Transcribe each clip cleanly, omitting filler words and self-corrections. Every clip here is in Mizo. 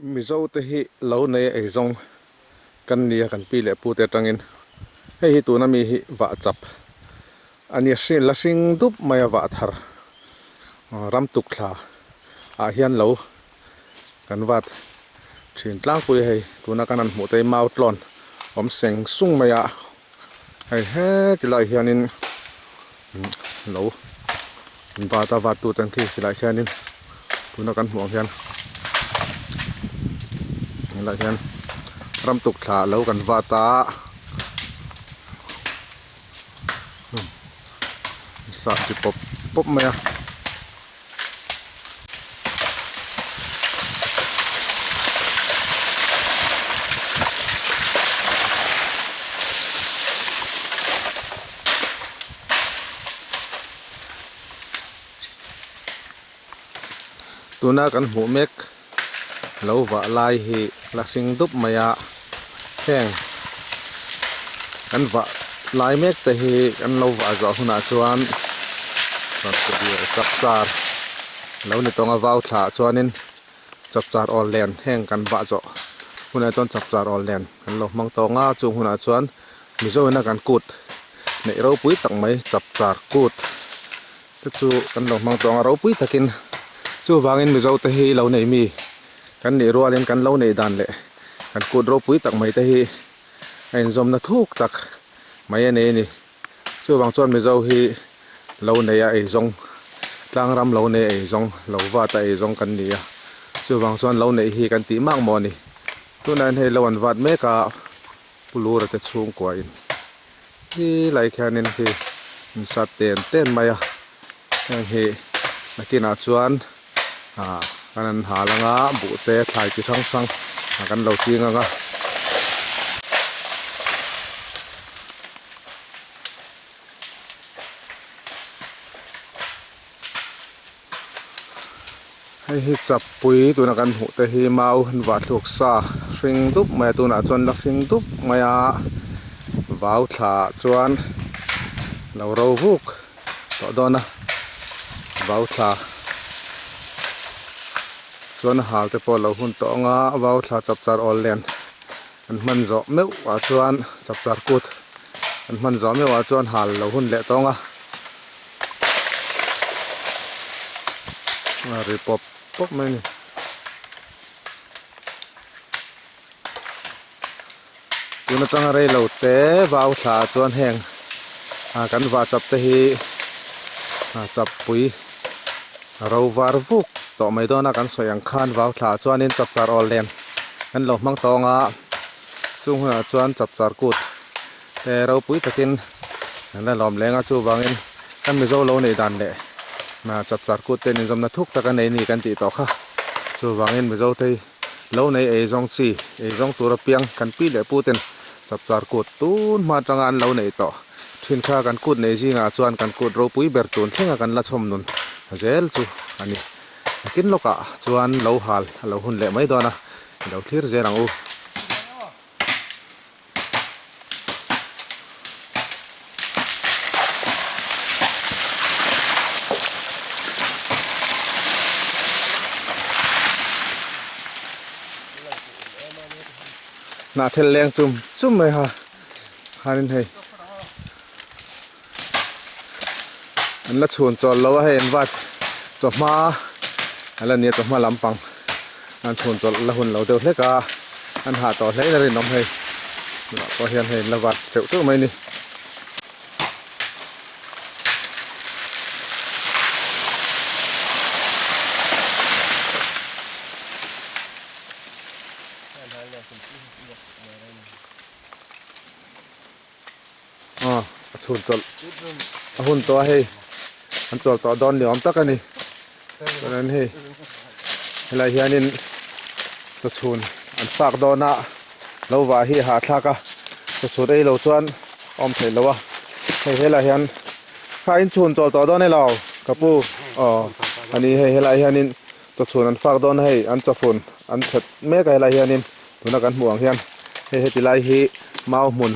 Mizo te hi lo nei a eizawng kan nia kan pi leh pu te atangin hei hi tuna mi hi vah chap a nia hri la hring dup mai a vah thar ram tuk thla ah hian lo kan vat thin tlangpui a hei tuna kan han hmuh te hi mau tlawn awm seng sung mai a hei heti lai hianin lo vat a vat tute an khi silai hianin tuna kan hmuh ang hian helai hian ram tuk thla lo kan vat a sah ti pawp pawp mai a. Tuna kan hmuh mek lo vah lai hi la hring dup mai a heng kan vah lai mek te hi kan lo vah zawh hunah chuan chapchar lo ni tawng a vau thla ah chuanin chapchar awl len heng kan vah zawh hunah chuan chapchar awl len kan lo hmang tawng a chung hunah chuan Mizo ina kan kut neih ropui tak mai chapchar kut te chu kan lo hmang tawng a ropui takin chuvangin Mizo te hi lo nei mi kan nih rualin kan lo neih dan leh kan kut ropui tak mai te hi a inzawmna thuk tak mai a nei a ni. Chuvang chuan Mizo hi lo nei a eizawng tlangram lo nei a eizawng lo vat a eizawng kan ni a chuvang chuan lo neih hi kan tih mak maw a ni. Tunah hian hei lo an vat mek a. Pu Lura te chhungkua in hi lai khianin khi in sat ten ten mai a heng hi nakinah chuan ah kan an hal anga buh te thlai chi hrang hrang kan lo ching ang a. Hei hi chapui tuna kan hmuh te hi mau an vah thluk sa hring dup mai a tunah chuan la hring dup mai a vau thla ah chuan lo ro vuk tawh dawn a vau thla chuan a hal te pawh a lo hun tawh ang a vau thla chapchar awl len an hman zawh meuh ah chuan chapchar kut an hman zawh meuh ah chuan hal lo hun leh tawng a. A ri pawp pawp mai a ni. Tun atanga rei lo te vau thla ah chuan heng ah kan vah chap te hi ah chap pui a ro var vuk tawh mai dawn a kan sawi ang khan vau thla ah chuanin chapchar awl nen kan lo hmang tawng a chung hunah chuan chapchar kut te ropui takin an la lawm leng a chuvangin kan Mizo lo neih dan leh chapchar kut te ninzawmna thuk tak a nei ni kan tih tawh kha chuvangin Mizo te hi lo nei ei zawng chi ei zawng tur apiang kan pi leh pu ten chapchar kut tun hma atanga an lo neih tawh thin kha kan kut nei zingah chuan kan kut ropui ber tun thlenga kan la chhawm nun zel chu a ni. Nakin lawkah chuan lo hal a lo hun leh mai dawn a i lo thlir zel ang u. Hnah thel leng chum chum mai ha khanin hei an la chhun chawl lo a hei an vat chawhma a la nia chawhma lampang an chhun chawlh la hun lo deuh hlek a an hah tawh hle in a rinawm hei tunah pawh hian hei an la vat teuh teuh mai a ni. Aw a chhun chawlh a hun tawh a hei an chawl tawh dawn ni awm tak a ni chuanin hei helai hianin chaw chhun an fak dawn a lo vah hi a hahthlak a chaw chhun ei lo chuan a awm theih loh a hei helai hian kha in chhun chawl tawh dawn elo ka pu aw a ni hei helai hianin chaw chhun an fak dawn a hei an chaw fun an that mek a helai hianin tuna kan hmuh ang hian hei heti lai hi mau hmun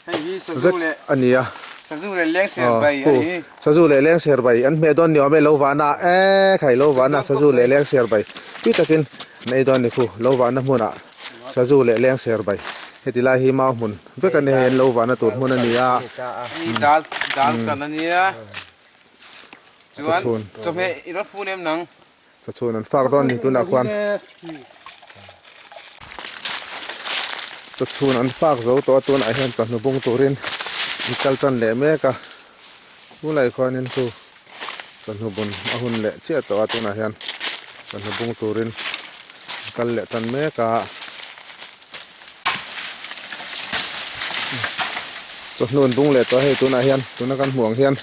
Hei hi sazu vek leh a ni a. Sazu leh leng ser bai a ni. Sazu leh leng ser bai an hmeh dawn ni awm e lo vahna e khai lo vahna sazu leh leng ser bai tui takin an ei dawn ni khu lo vahna hmunah sazu leh leng ser bai heti lai hi mau hmun vek a ni hei an lo vahna tur hmun a ni a. Ni dal dal kan a nia chuan chawhmeh i rawn fun em nang. Chawchhun an fak dawn ni tunah khuan chawchhun an fak zo tawh a tunah hian chawhnu bung turin an kal tan leh mek a tunlai khuanin chu chawhnu bun a hun leh chiah tawh a tunah hian chawhnu bung turin an kal leh tan mek a chawhnu an bung leh tawh a hei tunah hian tuna kan hmuh ang hian.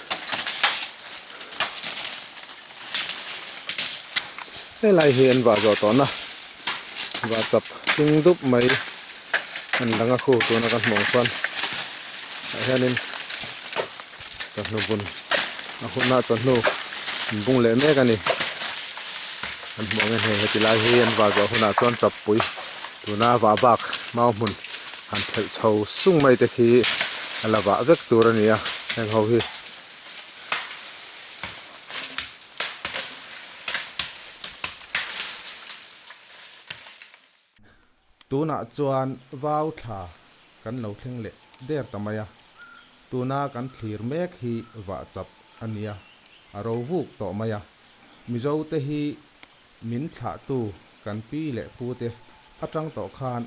Helai hi an vah zawh tawhna vah chap hling dup mai an lang a khu tuna kan hmuh ang chuan tah hianin chawhnu bun a hunah chawhnu an bung leh mek a ni an hmuh angin hei heti lai hi an vah zawh hunah chuan chappui tuna vah bak mau hmun han phelh chho sung mai te khi a la vah vek tur a ni a heng ho hi. Tunah chuan vau thla kan lo thleng leh der ta mai a, tuna kan thlir mek hi vah chap a nia, a ro vuk tawh mai a. Mizo te hi min thlahtu kan pi leh pu te atang tawh khan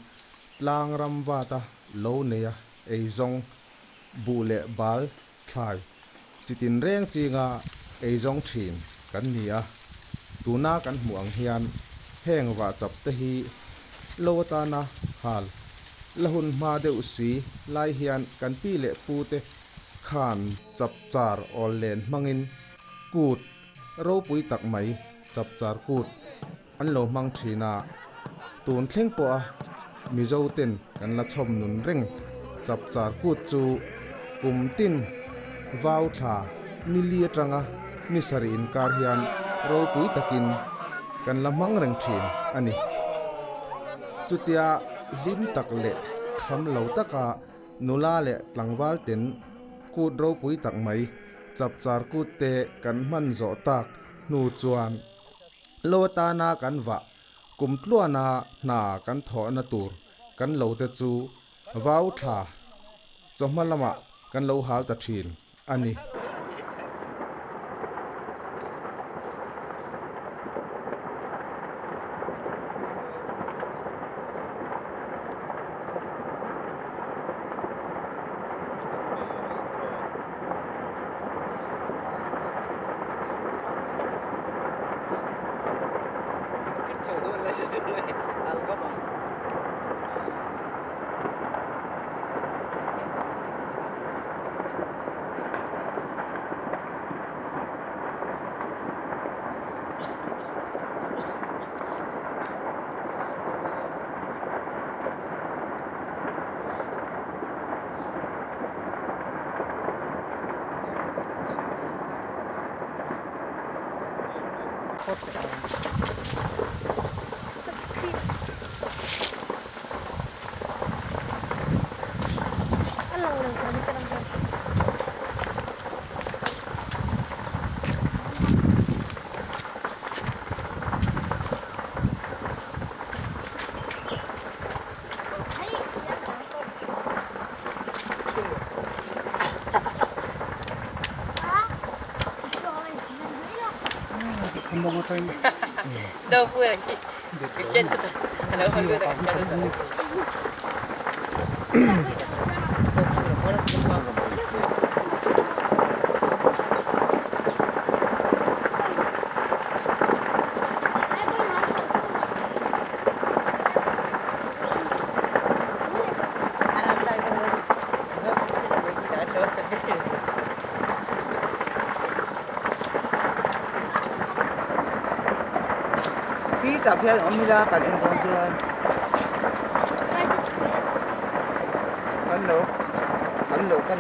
tlang ram vata lo neia eizawng buh leh bal thlai Chi tinreng chinga eizawng thin kan ni a, tuna kan hmuh ang hian heng vahchap te hi lo atana hal la hun hma deuh si lai hian kan pi leh pu te khan chapchar awl len hmangin kut ropui tak mai chapchar kut an lo hmang thin a, tun thleng pawha Mizo ten kan la chhawm nun reng chapchar kut chu kum tin vau thla ni li atanga ni sarih inkar hian ropui takin kan la hmang reng thin a ni. Chutia hlim tak leh kham lo taka nula leh tlangval ten kut ropui tak mai chapchar kut te kan hman zawh tak hnu chuan Lo atana kan vah kum tluana hna kan thawhna tur kan lo te chu vau thla chawhma lamah kan lo hal ta thin a ni. Khi tah khian awm ila kan en dawn chuan kan lo kan lo kan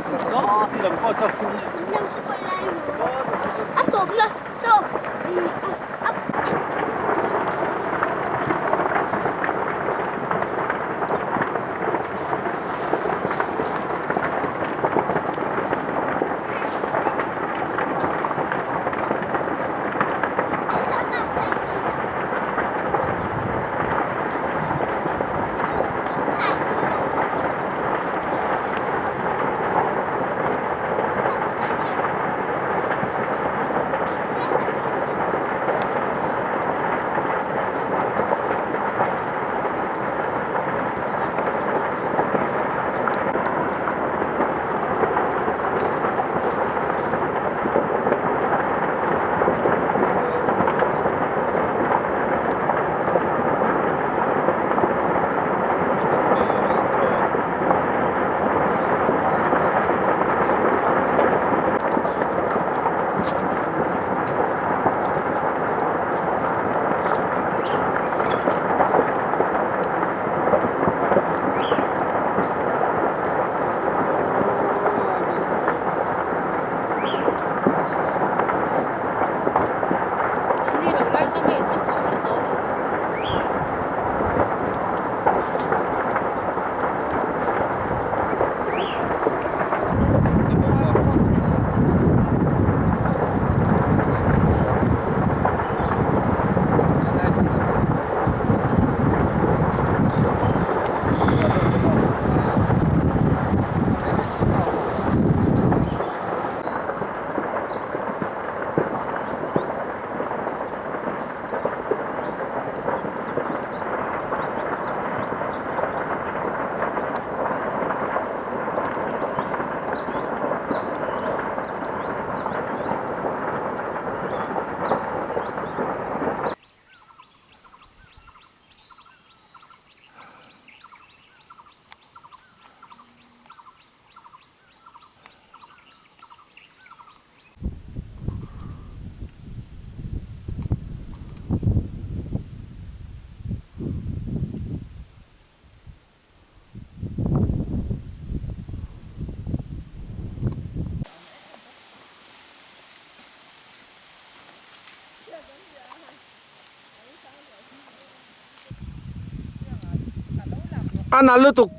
A nalh lutuk.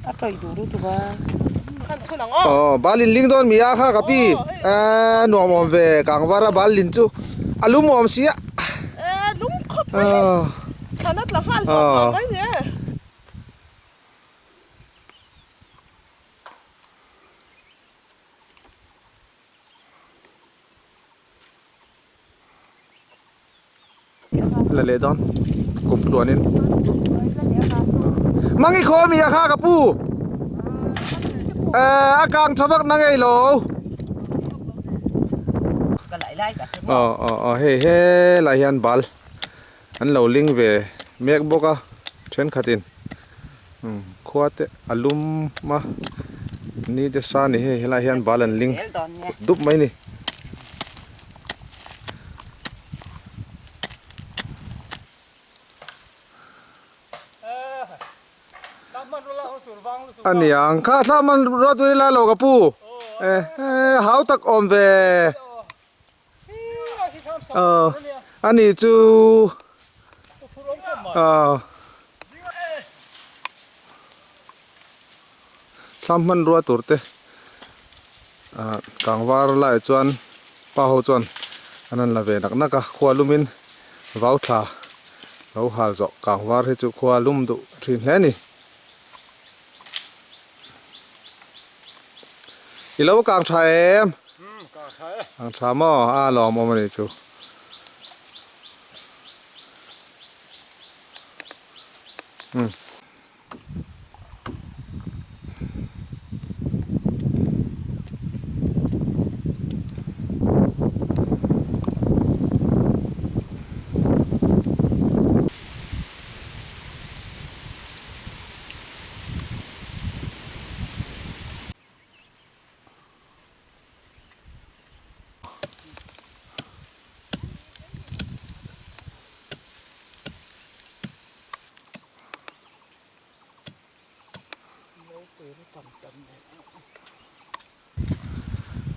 A tawih duh lutuk a. Aw bal in ling dawn mi a kha ka pi eh nuam awm ve kangvar a bal lin chu a lum awm sia. Eh lum khawp mai hei thlan a tla nghal hlawm hlawm mai ni e. La leh dawn kum tluanin Mangi khaw mi a kha ka pu eh a kang tha vak na ngei lo aw aw aw hei he lai hian bal an lo ling ve mek bawk a thenkhatin khua te a lum a ni te sa ni hei helaiah hian bal an ling dup mai a ni. A niang kha thla hman rual tur i lai lo ka pu eh hau tak awm ve. Aw ani chu aw thlam hmanrua tur te ah kangvar lai chuan pa ho chuan an han la ve nak nak a khua lumin vau thla lo hal zawh kangvar hi chu khua lum duh thin hle a ni. I lo kang tha em? Kang tha e. Kang tha maw? A lawm awm a nih chu. Umm.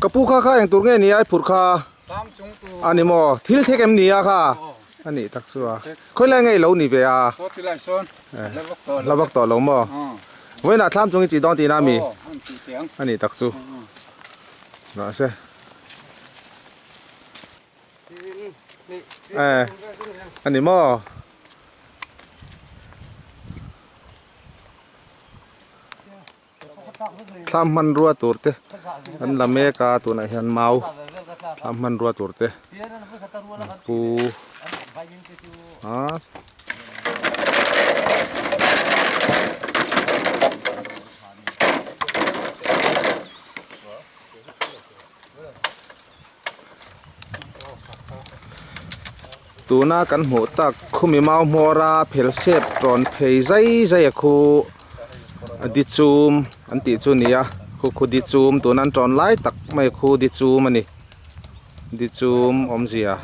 Ka pu kha kha eng tur nge ni a i phurh kha a ni maw thil thek em ni a kha a nih tak chu a khawilai nge i lo ni ve a la vak tawh lo maw vawiinah thlam chung i chih dawn tihna a mi a nih tak chu mahse eh a ni maw. Thlam hmanrua tur te an la mek a tunah hian mau thlam hmanrua tur te an pu a. Tuna kan hmuh tak khumi mau hmawra phel sep rawn phei zai zai a khu a di chum an tih chu a ni a khu khu di chum tuna an tawn lai tak mai khu di chum a ni di chum awmzia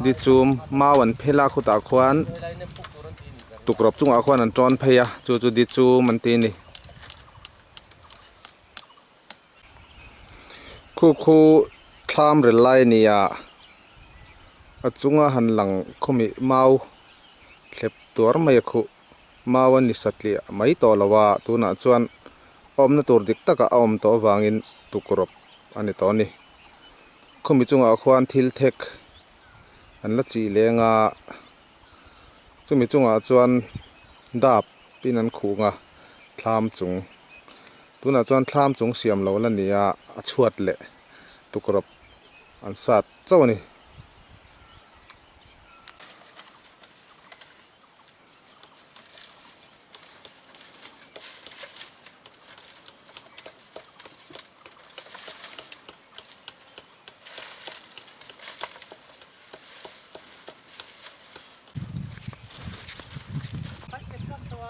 di chum mau an phel a khutah khuan tukrawp chungah khuan an tawn phei a chu chu di chum an ti a ni. Khu khu thlam rel lai a ni a a chunga han lang khawmih mau thlep tuar mai a khuh mau a ni satliah mai tawh lo a tunah chuan awmna tur dik takah a awm tawh avangin tukrawp a ni tawh a ni khawmi chungah khuan thil thek an la chih leng a chumi chungah chuan dap in an khuh ang a thlam chung. Tunah chuan thlam chung siam lo la nia a chhuat leh tukrawp an sat chauh a ni.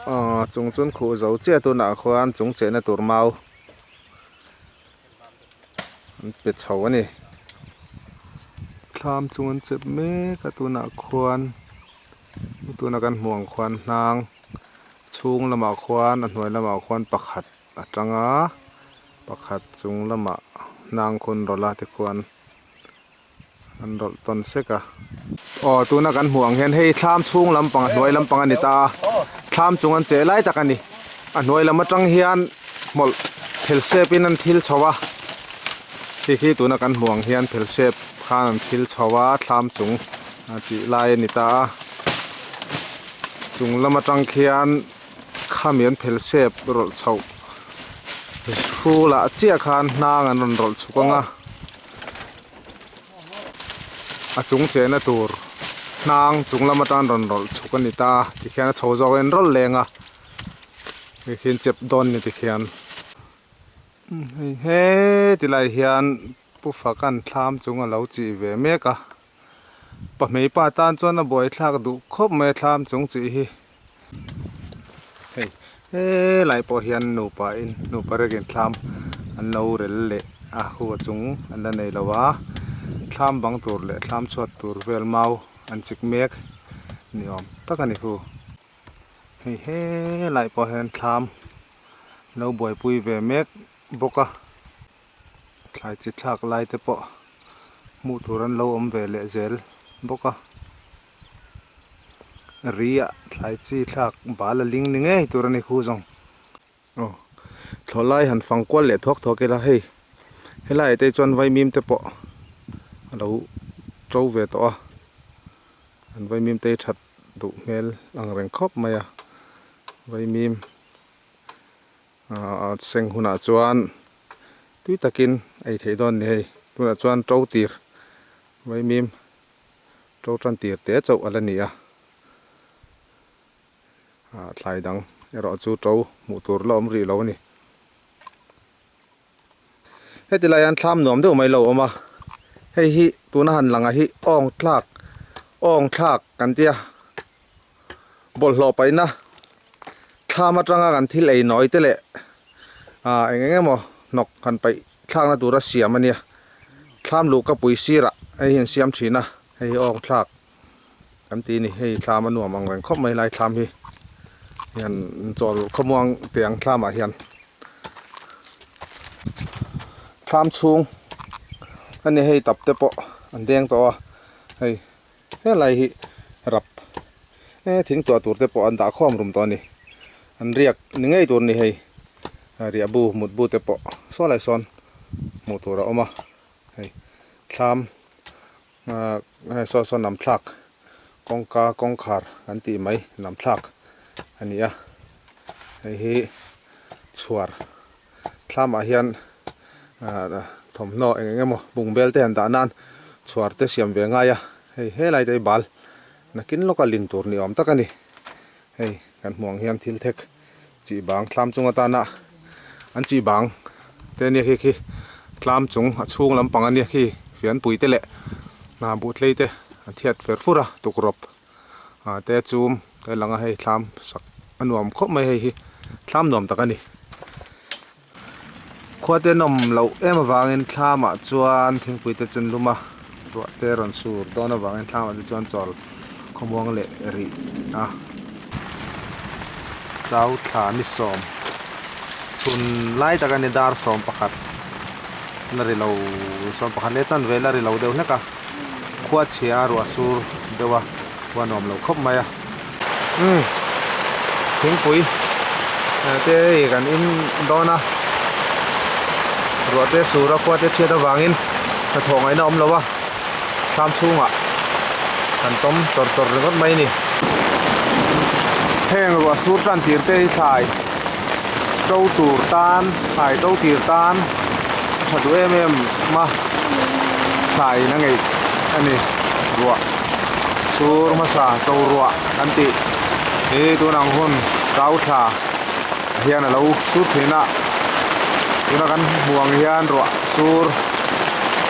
Aw chung chun khuh zo chiah tunah khuan chung chehna tur mau an pe chho a ni thlam chung an chep mek a tunah khuan tuna kan hmuh ang khuan hnang chhung lamah khuan a hnuai lamah khuan pakhat a tang a. Pakhat chung lamah hnang khun rawlh a tikhuan an rawlh tawn sek a. Aw tuna kan hmuh ang hian hei thlam chhung lampang a hnuai lampang a ni ta a, thlam chung an cheh lai tak a ni. A hnuai lam atang hian hmawlh phel sep in an thil chho a, khi khi tuna kan hmuh ang hian phel sep khan an thil chho a thlam chung a chih lai a ni ta a. Chung lam atang khian khami an phel sep rawlh chhoh hrulah chiah khan hnang an rawn rawlh chhuk ang a. A chung chehna tur hnang chung lam atang rawn rawlh chhuk a ni ta a tikhian a chho zawk a inrawlh leng a tikhian chep dawn a ni tikhian hei he tilai hian pu Faka'n thlam chung a lo chih ve mek a pahmei pa tan chuan a buaithlak duh khawp mai a thlam chung chih hi. Hei helai pawh hian nupa in nupa rekin thlam an lo rel leh a hu a chung an la nei lo a thlam bang tur leh thlam chhuat tur vel mau an chik mek ni awm tak a ni hu. Hei helai pawh hian thlam lo buaipui ve mek bawk a thlai chi thlak lai te pawh hmuh tur an lo awm ve leh zel bawk a. Ri ah thlai chi thlak bal a ling ni ngei tur a ni khu zawng. Aw thlawh lai han fang kual leh thuak thuak ila hei helai ah te chuan vaimim te pawh a lo to ve tawh a an vaimim te hi that duh hmel ang reng khawp mai a vaimim ah seng hunah chuan tui takin ei theih dawn a ni hei tunah chuan to tir vaimim. To tan tir te chauh a la ni a, ah thlai dang erawh chu to hmuh tur la awm rih lo a ni. Heti lai hian thlam nuam deuh mai lo awm a, hei hi tuna han lang ah hi awng thlak awng thlak kan tia bawlhhlawh paihna thlam atanga kan thil ei nawi te leh ah eng eng emaw hnawk han paih thlakna tura siam a nia thlam luh ka pui sirah hei hi an siam thin a hei hi awng thlak kan ti a ni hei thlam a nuam ang reng khawp mai lai thlam hi hian chawl khawmuang teh ang thlam ah hian thlam chhung a ni hei tap te pawh an deng tawh a hei helai hi rap e thing tuah tur te pawh an dah khawm rum tawh a ni an riak ni ngei tur a ni hei riah bu mut bu te pawh saw lai sawn hmuh tur a awm a hei thlam ah hei saw sawn lam thlak kawngka kawngkhar an tih mai lam thlak a ni a hei hi chhuar thlam ah hian ah thawmhnaw eng eng emaw bungbel te han dah nan chhuar te siam ve ngai a hei helai te hi bal nakin lawka lin tur ni awm tak a ni hei kan hmuh ang hian thil thek Chih bang thlam chung atana an chih bang te ania khi khi tlam chung a chhung lampang ania khi fianpui te leh hna buhtlei te an thiat fer fur a tukrawp ah te chum te lang a hei thlam sak a nuam khawp mai hei hi thlam nuam tak a ni. Khua te nawm loh em avangin thlamah chuan thingpui te chu an lum a, ruah te rawn sur dawn avangin thlamah te chuan chawl khawmuang leh rih a. Chau thla ni sawm chhun lai tak a ni dar 11 la ri lo 11 leh chanve la ri lo deuh hlek a, khua chhia a ruah sur deuh a. Khua nuam lo khawp mai a. Umm thingpui te hei kan in dawn a ruah te sur a khua te chhiat avangin hnathawh ngaihna awm lo a thlam chhungah kan tawm chawr chawr ringawt mai a ni. Heng ruah sur tan tir te hi thlai to tur tan thlai to tir tan a tha duh em em a thlai in a ngeih a ni ruah sur hmasa to ruah kan tih hi tun ang hun kau thla hian a lo sur thin a tuna kan hmuh ang hian ruah sur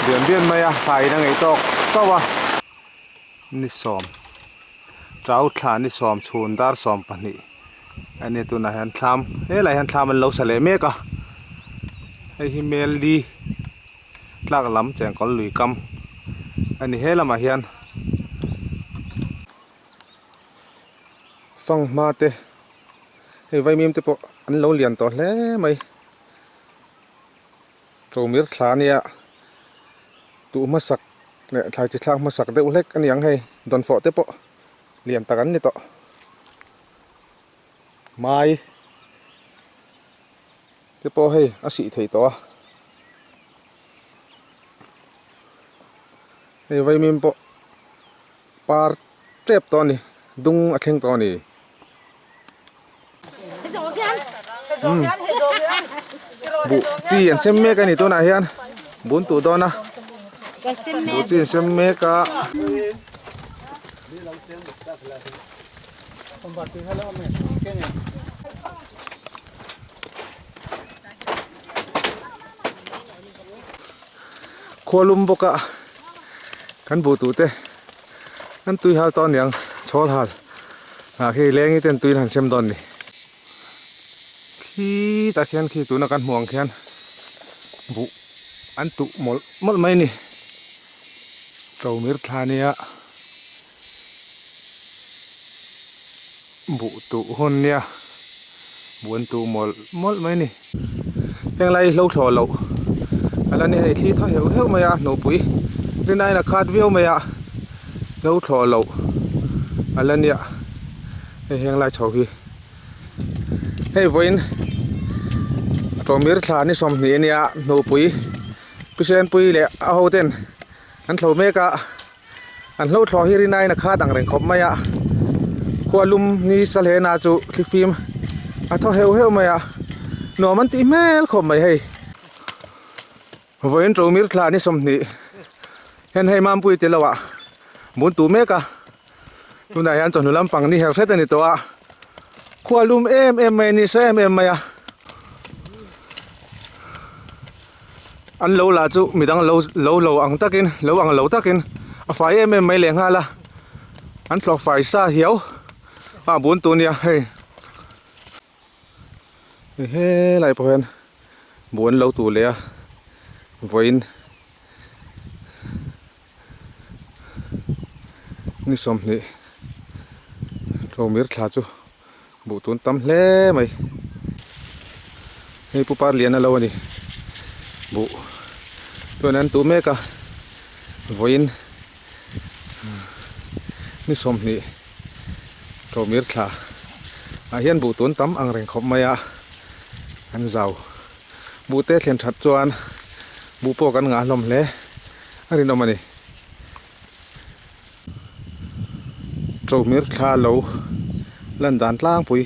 bian bian mai a thlai in a ngeih tawk chauh a ni sawm chau thla ni sawm chhun dar 12 a ni tunah hian thlam helai hian thlam an lo sa leh mek a hei hi mel li tlak lam chengkawl lui kam a ni he lamah hian fanghma te hei vaimim te pawh an lo lian tawh hle mai. Ṭomir thla ania tuh hmasak leh thlai chi thlak hmasak deuh hlek a ni ang hei dawnfawh te pawh lian tak an ni tawh mai te pawh hei a sih thei tawh a hei vaimim pawh par tep tawh a ni dung a thleng tawh a ni. Buh chi an sem mek a ni tunah hian bun tuh dawn a buh chi an sem mek a. Khualum bawk a kan buh tuh te an tui hal tawh aniang chhawl hal ah khi lengi ten tui han sem dawn ni khi tah khian khi tuna kan hmuh ang khian buh an tuh mawlh mawlh mai a ni ṭomir thla nia buh tuh hun nia buh an tuh mawlh mawlh mai a ni heng lai hlo thlawh loh a la ni hei thli thaw heuh heuh mai a hnupui rinaiin a khat viau mai a hlo thlawh loh a la nia hei heng lai chho hi hei vawiin tawmir thla ni 20 ania hnupui Pisenpui leh a ho ten an thlo mek a. An hlo thlawh hi rinaiin a khat ang reng khawp mai a, khua lum ni sa hle na chu thlifim a thaw heuh heuh mai a, nuam an tih hmel khawp mai hei. Vawiin Ṭomir thla ni 20 hian hei Mampui ti lo ah bun tuh mek a, tunah hian chawhnu lampang ni her hret a ni tawh a, khua lum em em mai a ni sa em em mai a. An lo la chu midang lo lo lo ang takin lo ang lo takin a fai em em mai leh nghal a an thlawh fai sa hiau a bun tur nia hei helai pawh hian buh an lo tur leh a vawiin ni 20 tlawmir thla chu. Buh tun tam hle mai. Hei pu par lian a lo a ni. Buh chuan an tuh mek a. Vawiin ni 20 ṭawmir thla ah hian buh tun tam ang reng khawp mai a. An zau. Buh te thlen that chuan buh pawh kan ngah hlawm hle a rinawm a ni. Ṭomir thla lo lan dan tlangpui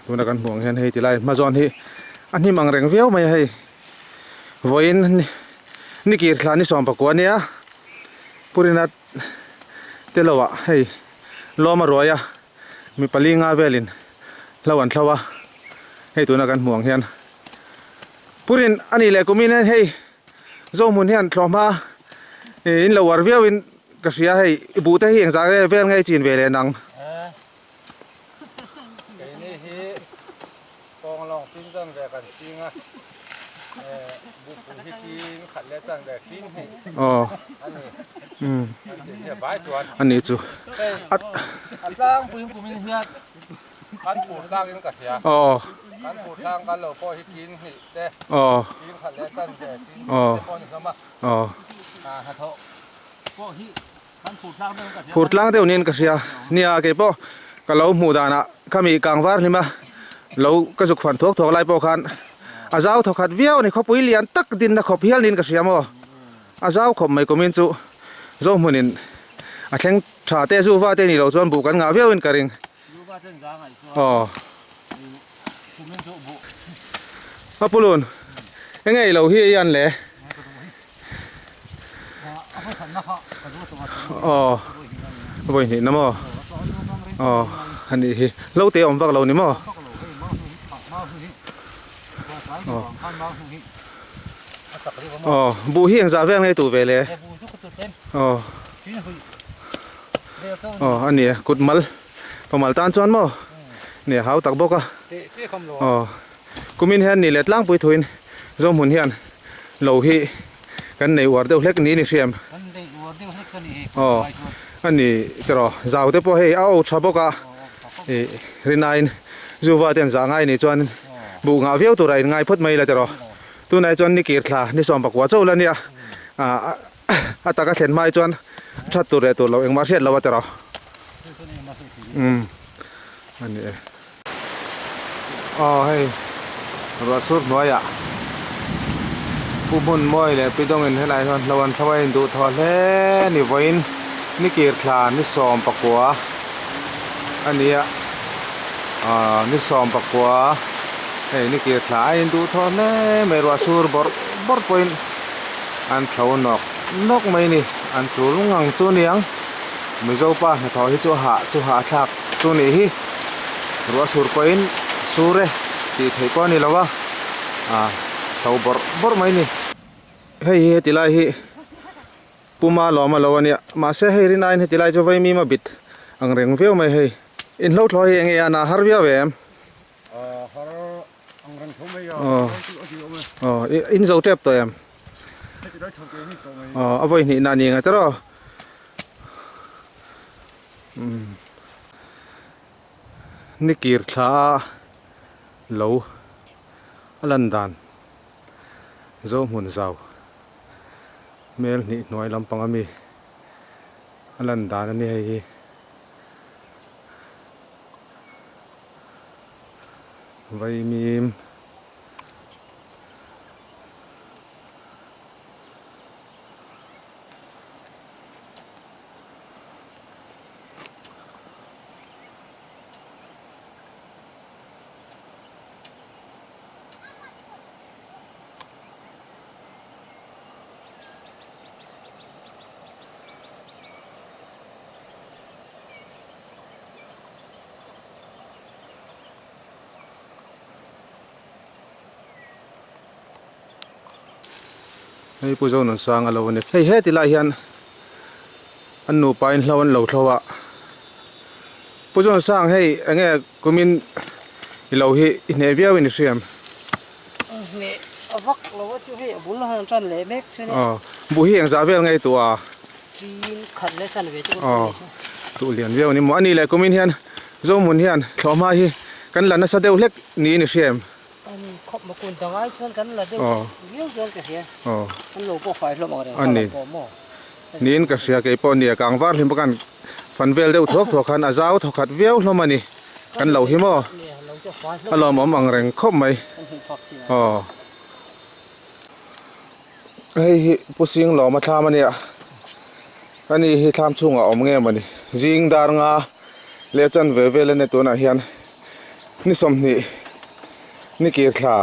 tuna kan hmuh ang hian hei ti lai hma zawn hi a hnim ang reng viau mai a hei vawiin ni kir thla ni 19 ania Purina te lo ah hei lawm a ruai a mi pali nga velin hlo an thlo a hei tuna kan hmuh ang hian Purin a nih leh kumin hian hei Zohmun hian thlawhhma in lo uar viau in ka hria hei i buh te hi engzah nge vel nge i chin ve leh nang. Keini hi kawnglawng tin chan ve kan ching a, buhpui hi tin khat leh chan ve tin hnih a ni. Kan chin hi a vai chuan. A ni chu. Hei a tlangpuiin kumin hian kan phur tlangin ka hria. Kan phur tlang kan lo pawh hi tin hnih. te tin khat leh chan ve tin te pawh ni hlawm a hnathawh pawh hi kan phur tlang deuh in ka hria phur tlang deuh niin ka hria nia kei pawh ka lo hmuh danah khami kangvar hlima lo ka zuk fan thuak thuak lai pawh khan a zau thaw khat viau a ni khawpui lian tak dinna khawp hial niin ka hria maw a zau khawp mai kumin chu Zohmunin a thleng tha te zuva te ni lo chuan buh kan ngah viau in ka ring. Aw. A pulun. Enge i lo hi ei an le? Aw. Vawi hnih na maw? Aw, a nih hi. Lo te awm vak lo ni maw? Aw. Aw, buh hi engzah vel nge tu ve le? Aw. Aw a ni e kut mal pamal tan chuan maw ni a hau tak bawk a aw kumin hian ni leh tlangpui thuin Zohmun hian lo hi kan nei uar deuh hlek niin i hriam aw a ni tiraw zau te pawh hei a aw tha bawk a ih rinaiin zuva te an zah ngai ni chuan. Buh ngah viau tura in ngai phawt mai ila tiraw. Tunah chuan ni kir thla ni sawm pakua chauh la nia. A taka thlen hma hi chuan that tur leh tur lo engmah hriat lo a tiraw. Umm a ni e. Aw hei ruah sur hnuaiah Pu hmun mawi leh Pi Dawngin helai hian hlo an thlo a induh thaw hle ni vawiin ni kir thla ni sawm pakua a ni a aaa ni sawm pakua hei ni kir thla a induh thaw hle mai ruah sur bawrh bawrh pawhin an thlo nawk nawk mai a ni an tul ngang chu a ni ang Mizo pa hnathawh hi chu a hah chu hahthlak chu a nih hi. Ruah sur pawhin sur e tih theih pawh a ni lo a, ah hlo bawrh bawrh mai a ni. Hei hi heti lai hi Puma lawm a lo a nia, mahse hei rin aiin heti lai chu Vaimim a bit ang reng viau mai hei. Inhlo thlawh hi enge a na har viau em? Har ang reng tho mai a, aw in zo tep tawh em? Aw a vawi hnihna a ni ang tiraw? Umm ni kir thla a lo a lan dan zo hmun zau hmel hnih hnuai lampang ami a lan dan a ni hei hi. Vaimim. Hei Pu Zonunsanga lo a ni. Hei heti lai hian an nupa in hlo an lo thlo a. Pu Zonunsang hei enge kumin i lo hi i hneh viau in i hriam? Hneh a vak lo a chu hei a bul han tan leh mek chu nia. Aw buh hi engzah vel ngei tuh a? Tin khat leh chan ve chu kan hmu leh chu. Tuh lian viau a ni maw? A nih leh kumin hian Zohmun hian thlawhhma hi kan la nasa deuh hlek niin i hria em? An khawp maw kun dang ai chuan kan la deuh viau chuan ka hria. An lo pawh fai hlawm ang reng kha lam pawh maw? Niin ka hria kei pawh nia kang var hlim bawk an fan vel deuh thuak thuak khan a zau thaw khat viau hlawm a ni. Kan lo hi maw? A lawmawm ang reng khawp mai. Aw. Hei hi Pu Singlawma thlam a nia. Ani hi thlam chhungah a awm nge mawni. Zing dar nga leh chan ve vel a nia tunah hian ni sawmhnih ni kir thla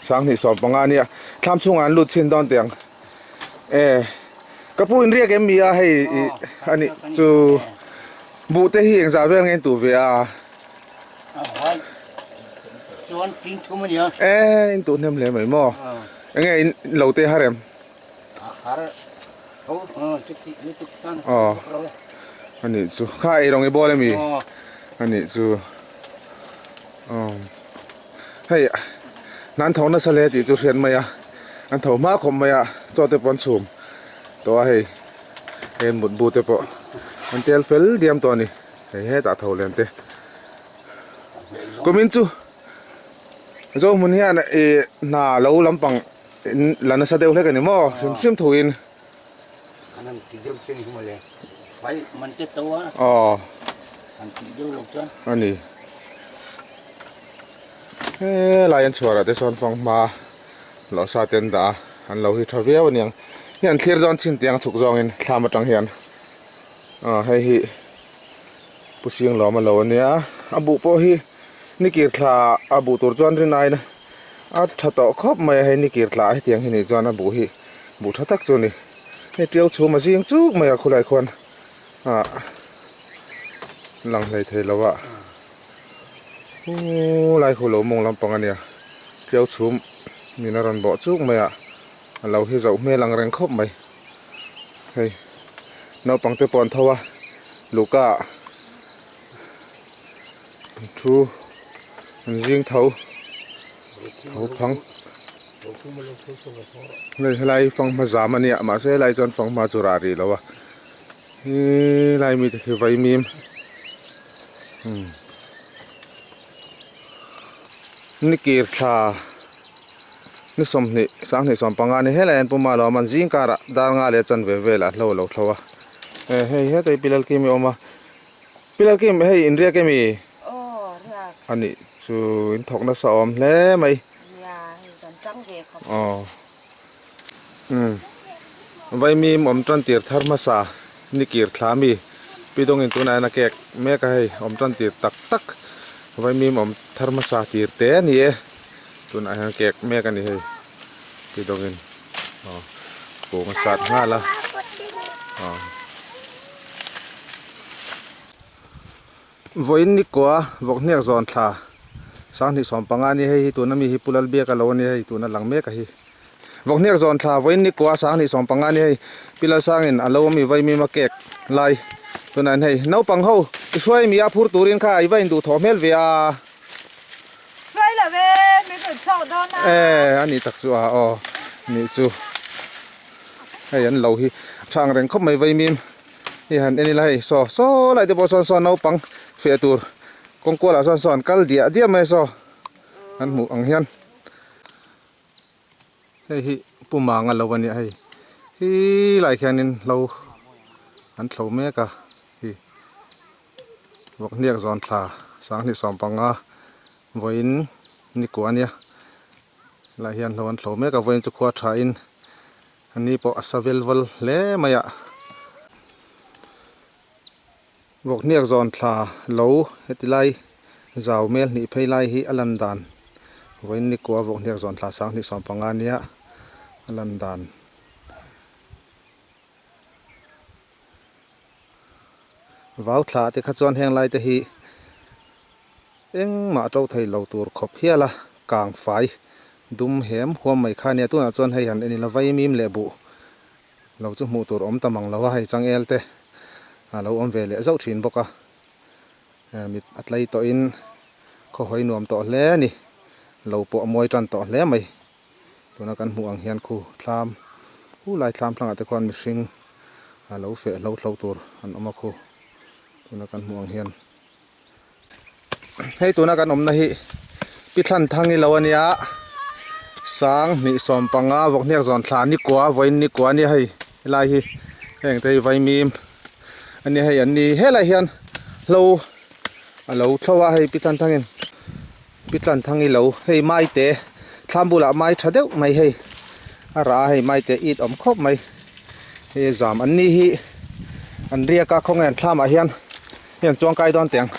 sanghnih sawm panga a nia. Thlam chhungah an lut chhin dawn teh ang. E ka pu in riak em mi a hei a nih chu buh te hi engzah vel nge in tuh ve a. Chuan ping thum a nia. E in tuh hnem hle mai maw. Enge in lo te har em? Har tho chuti lutuk chuan aw a nih chu kha ei rawng i bawl ami a nih chu aw hei nan tho nasa hle tih chu hriat mai a an tho hma khawp mai a chaw te pawh an chhum tawh a hei heng mutbu te pawh an tel fel diam tawh a ni. Hei hetah tho lem te kumin chu Zohmun hian ih hna lo lampang la nasa deuh hlek a ni maw hrim hrim thuin. Aw a ni helai an chhuarah te sawn fanghma lawhsa te an dah a an lo hi tha viau a niang hi an thlir dawn chin tiang chhuk zawngin thlam atang hian aw hei hi Pu Singlawm a lo a nia a buh pawh hi ni kir thla a buh tur chuan rin aiin a tha tawh khawp mai a hei ni kir thla hetiang hi nih chuan a buh hi buh tha tak chu a ni hei tiau chhum a zing chuk mai a khulai khuan ah lang hlei thei lo a lai khu lo mawng lampang a nia tiau chhum min a rawn bawh chuk mai a a lo hi zoh hmel ang reng khawp mai hei naupang te pawh an tho a luhka ah an thu an zing tho tho phang hei helai hi fanghma zam a nia mahse helai chuan fanghma chu rah rih lo a helai mite khi vaimim umm. Ni kir thla ni sawmhnih sanghnih sawm panga ni helai an puma lo awm a zing karah dar nga leh chanve velah hlo a lo thlo a eh hei hetah hi pilal kim hi a awm a pilal kim hei inriak emi a nih chu in thawk nasa awm hle mai aw umm vaimim awm tan tir thar hmasa ni kir thla mi pi dawngin tunah hian a kek mek a hei awm tan tir tak tak vaimim awm thar hmasa tir te a ni e tunah hian kek mek a ni hei pi dawngin aw kung a sat nghal a aw. Vawiin ni kua vawk hniak zawn thla sanghnih sawm panga a ni hei hi tuna mi hi Pu Lalbiaka lo a ni hei tuna lang mek a hi. Vawk hniak zawn thla vawiin ni kua sanghnih sawm panga a ni hei Pi Lalsangin a lo awm i vaimim a kek lai tunah hian hei naupang ho i hruai mi a phur turin kha i va induh thawh hmel ve a. Hruai lo e min rawn chhuak dawn a. E a nih tak chu a aw nih chu hei an lo hi tha ang reng khawp mai vaimim. Hei han en ila hei saw saw lai te pawh sawn saw naupang feh tur kawng kualah sawn saw an kal diah diah mai a saw an hmuh ang hian hei hi pu manga lo ania hei hi lai khianin hlo an thlo mek a hi vawk hniak zawn thla sanghnih sawm panga vawiin ni kua ania helai hian hlo an thlo mek a vawiin chu khua tha in. A ni pawh a sa vel val hle mai a. Vawk hniak zawn thla lo heti lai zau mel hnih phei lai hi a lan dan vawiin ni kua vawk hniak zawn thla sanghnih sawm panga nia a lan dan. Vau thla te kha chuan heng lai te hi Engmah to thei lo tur khawp hial a, kang fai dum hem huam mai kha ania. Tunah chuan hei han en ila vaimim leh buh lo chu hmuh tur awm ta mang lo a, hei changel te a lo awm ve leh zauh thin bawk a. Mit a tlai tawhin khawhawi nuam tawh hle a ni, lo pawh a mawi tan tawh hle mai. Tuna kan hmuh ang hian khu thlam, khu lai thlam thlangah te khuan mihring a lo feh hlo hlo tur an awm a khu tuna kan hmuh ang hian. Hei tuna kan awmna hi Pi Thlan Thang i lo ania sang hnih sawm panga vawk hniak zawn thla ni kua vawiin ni kua ania hei helai hi heng te hi vaimim ania hei an ni helai hian hlo a lo thlo a hei Pi Thlan Thangin Pi Thlan Thang i lo hei mai te thlam bulah mai tha deuh mai hei a rah a hei mai te it awm khawp mai hei zam an ni hi an riak a khawnge an thlamah hian. Hian chuang kai dawn teh ang.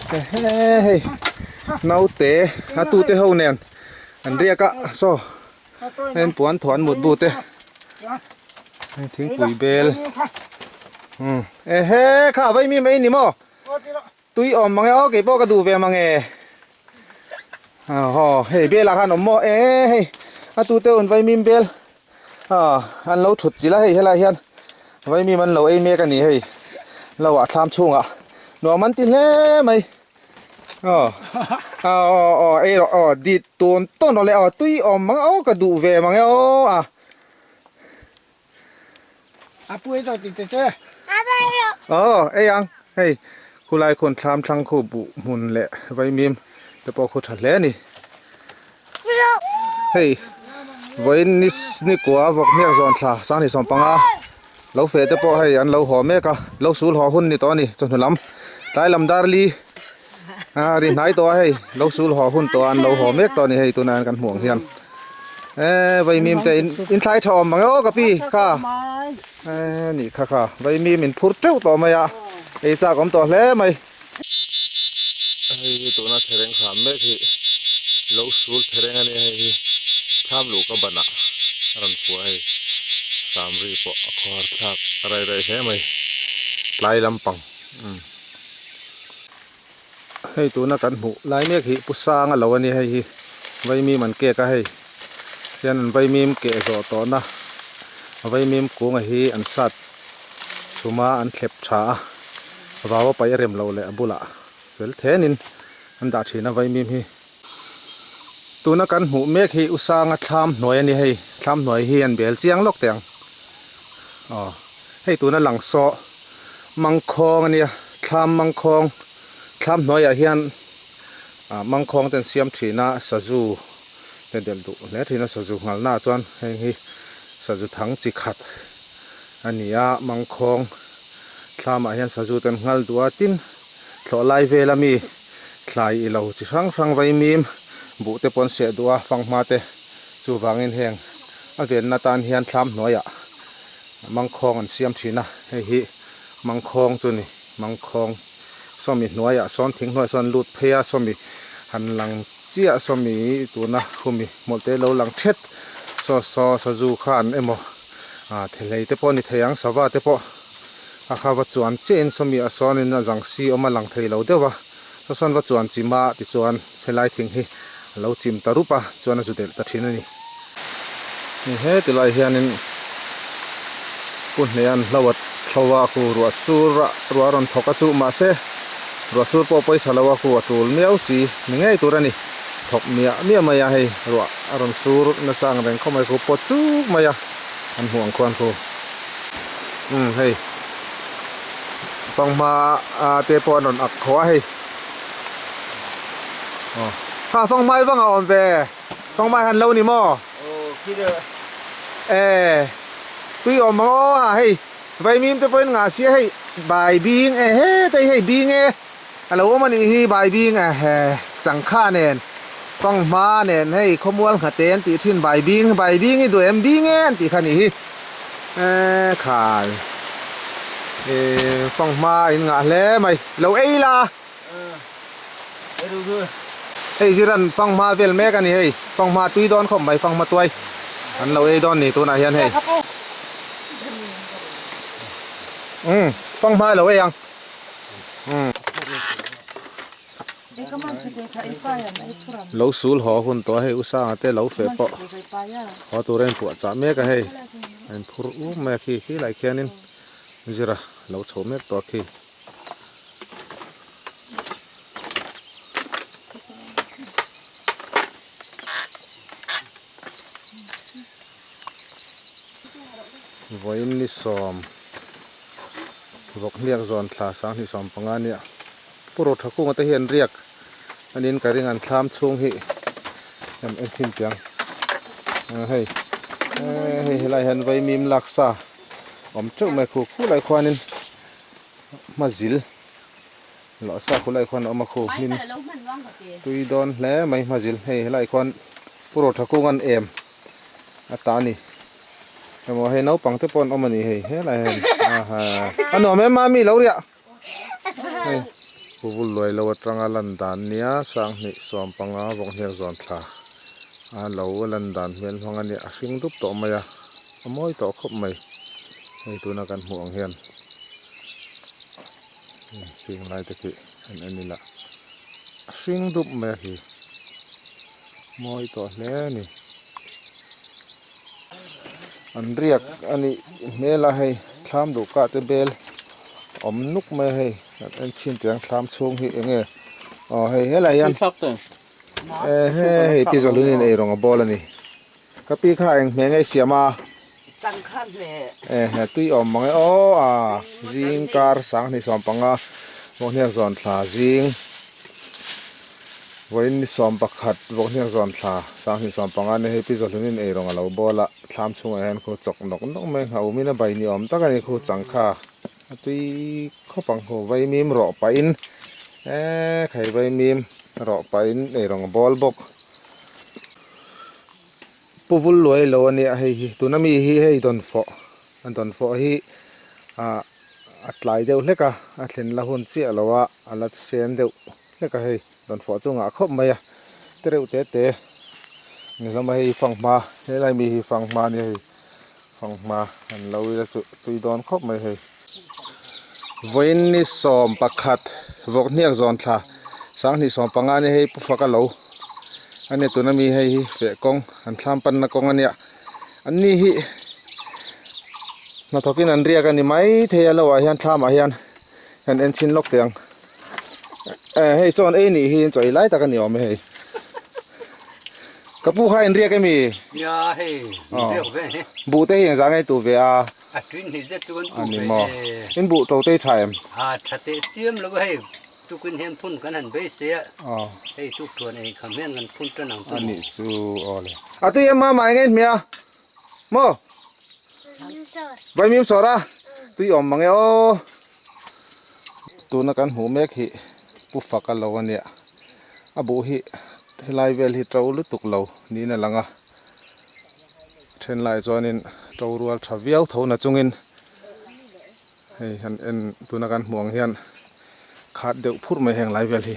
Hei naute a tute ho nen an riak a saw heng puan thaw an mut bu te thingpui bel ehe kha vai mi mai ni maw tui awm mange aw keipawh ka duh ve mange aw hei belah khan awm maw e hei a tute un vaimim bel ah an lo thut chilh a hei helai hian vaimim an lo ei mek a ni hei lo ah thlam chhungah nuam an ti hle mai aw aw aw aw ei rawh aw dit tawn tawn rawh le aw tui awm mang aw ka duh ve mange aw a. Aw ei ang hei khulai khuan thlam thlang khu buh hmun leh vaimim te pawh khu tha hle a ni hei vawiin ni ni kua vawk hniak zawn thla sanghnih sawm panga lo feh te pawh hei an lo haw mek a lo sul haw hun ni tawh a ni chawhnu lam tlai lam dar li a ri hnai tawh a hei lo sul haw hun tawh a an lo haw mek tawh a ni hei tunah hian kan hmuh ang hian. E vaimim te in in thlai tha awm mang e aw ka pi kha e ni kha kha vaimim in phur teuh tawh mai a ei chak awm tawh hle mai. Hei hi tuna thereng thlam mek hi lo sul thereng a nia hei hi thlam luh ka ban ah a rawn fuh a hei samri pawh a khawhar thlak a rai rai hle mai tlai lampang umm. Hei tuna kan hmuh lai mek hi Pu Sanga lo a ni hei hi vaimim an kek a hei hian an vaimim keh zawh tawhna vaimim kunga hi an sat chhuma an thlep tha a vau a paih a rem loh leh a bulah fel thenin an dah thin a vaimim hi. Tuna kan hmuh mek hi U Sanga thlam hnuai a ni hei thlam hnuai hi an bel chiang lawk teh ang aw hei tuna lang saw mangkhawng a nia thlam mangkhawng. Thlam hnuaiah hian ah mangkhawng te an siam thin a, sazu te delh duh hle thin a, sazu nghalna ah chuan heng hi sazu thang chi khat a ni a, mangkhawng thlamah hian sazu te an nghal duh a, tin thlawh lai vel ami thlai ilo chi hrang hrang vaimim buh te pawh an seh duh a, fanghma te chuvangin heng a venna tan hian thlam hnuaiah mangkhawng an siam thin a, hei hi mangkhawng chu a ni. Mangkhawng sawmi hnuaiah sawn thing hnuaiah sawn lut phei a sawmi han lang chiah sawmi tuna khumi hmawlhte lo lang thet saw saw sazu khan emaw ah thehlei te pawh a ni thei ang sava te pawh a kha va chuan chiahin sawmi ah sawnin a zang si awm a lang thei lo deuh a saw sawn va chuan chim a tichuan helai thing hi a lo chim ta rup a chuan a zu delh ta thin a ni. He tilai hianin pu hnehan hlo a thlo a khu ruah sur a ruah a rawn thawk a chu mahse ruah sur pawh pawisa lo a khu a tul miau si ni ngei tur a ni thawk miah miah mai a hei ruah a rawn sur nasa ang reng khawp mai khu pawt chuk mai a an hmuh ang khuan khu umm hei fanghma te pawh an rawn ak kho a hei aw kha fanghma i vang a awm ve. Kawngmai han lo ni maw? Aw khi deuh e. E tui awm ang aw a hei vaimim te pawhin ngah sia hei bai bing e he tei hei bing e a lo awm a nih hi bai bing e he changkha nen fanghma nen hei khawmual nghate an tih thin bai bing bai bing hi duh em bing e an tih kha nih hi e khai e fanghma in ngah hle mai lo ei la. Hei ziran fanghma vel mek a ni hei fanghma tui dawn khawp mai fanghma tuai an lo ei dawn ni tunah hian hei umm fanghma a lo ei ang umm lo sul haw hun tawh a hei usanga te lo feh pawh haw tur a inpuah chah mek a hei a inphur um mai a khi khi lai khianin zira lo chho mek tawh a khi. Vawiin ni sawm vawk hniak zawn thla 25 nia Pu Rothakung te hian riak anin ka ring an thlam chhung hi em en chhin tiang hei hei helai hian vaimim laksa awm teuh mai khu khu lai khuanin hma zil loh sa khu lai khuan a awm a khu hmin tui dawn hle mai hma zil hei helai khuan pu rawtha kung an em a ta a ni emaw hei naupang te pawh an awm a ni hei helai hian aha a nuam em mami lo riah hei pu vul luai lo atanga lan dan nia 2015 vawk hniak zawn thla a lo lan dan hmel hmang a nia a hring dup tawh mai a a mawi tawh khawp mai. Hei tuna kan hmuh ang hian hring lai te khi an en ila a hring dup mai a hi mawi tawh hle a ni. An riak a nih hmel a hei thlam duh kah te bel awm nuk mai a hei kan en chhin teh ang thlam chhung hi eng nge aw hei helai hian hei pi zawlun in eirawng a bawl a ni. Ka pi kha eng hmeh ngei siam a. Changkha hmeh. E he tui awm mang e aw a zing kar 2015 vawkhniak zawn thla zing vawiin ni 11 vawkhniak zawn thla 2015 ni hei pi zawhlunin ei rawng a lo bawl a thlam chhungah hian khu chawk nawk nawk mai a umin a bai ni awm tak a ni khu changkha a tui khawp ang khu vaimim rawh pahin e khai vaimim rawh pahin ei rawng a bawl bawk. Pu vul luai lo a nia hei hi tuna mi hi hei dawnfawh a dawnfawh hi ah a tlai deuh hlek a a thlen la hun chiah lo a a la sen deuh hlek a hei dawnfawh chu ngah khawp mai a te reuh te te ni hlawm a hei fanghma helai mi hi fanghma a nia hei fanghma an lo ila chu tui dawn khawp mai hei. Vawiin ni 11 vawk hniak zawn thla 2015 a nia hei pu faka lo. A nia tuna mi hei hi feh kawng an thlam panna kawng a nia an ni hi hnathawkin an riak a ni mai thei a lo ah hian thlam ah hian kan en chhin lawk teh ang eh hei chawn ei nih hi chaw ei lai tak a ni awm e hei ka pu kha in riak emi nia hei riak ve he buh te hi engzah nge tu ve a a tuin hnih zet chu kan tu ve maw in buh to te tha em a tha teh chiam lo hei. Tukin hian phun kan han beisei a, hei tuk thuan ei kham hian kan phun tan ang chu maw? A nih chu aw le. A tui em mama eng nge hmia? Maw? Vaimim sawr a? Tui awm mang e aw. Tuna kan hmuh mek hi Pu Faka lo a nia. A buh hi helai vel hi to lutuk lo niin a lang a. Then lai chuanin to rual tha viau tho na chungin hei han en tuna kan hmuh ang hian khat deuh phurh mai heng lai vel hi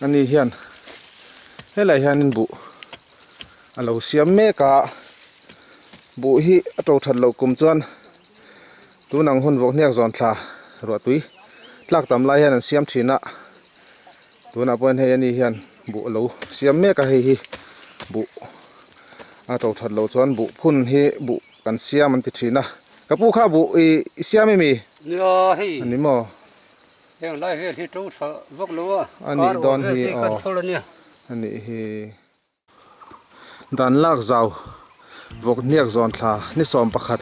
ani hian helai hianin buh a lo siam mek a buh hi a to that loh kum chuan tun ang hun vawk hniak zawn thla ruah tui tlak tam lai hian an siam thin a tunah pawhin hei ani hian buh a lo siam mek a hei hi buh a to that loh chuan buh phun hi buh kan siam an ti thin a ka pu kha buh i siam i mi Nia hei ani maw heng lai vel hi to tha vak lo a anih dawn hi aw anih hi dan lak zau vawk hniak zawn thla ni 11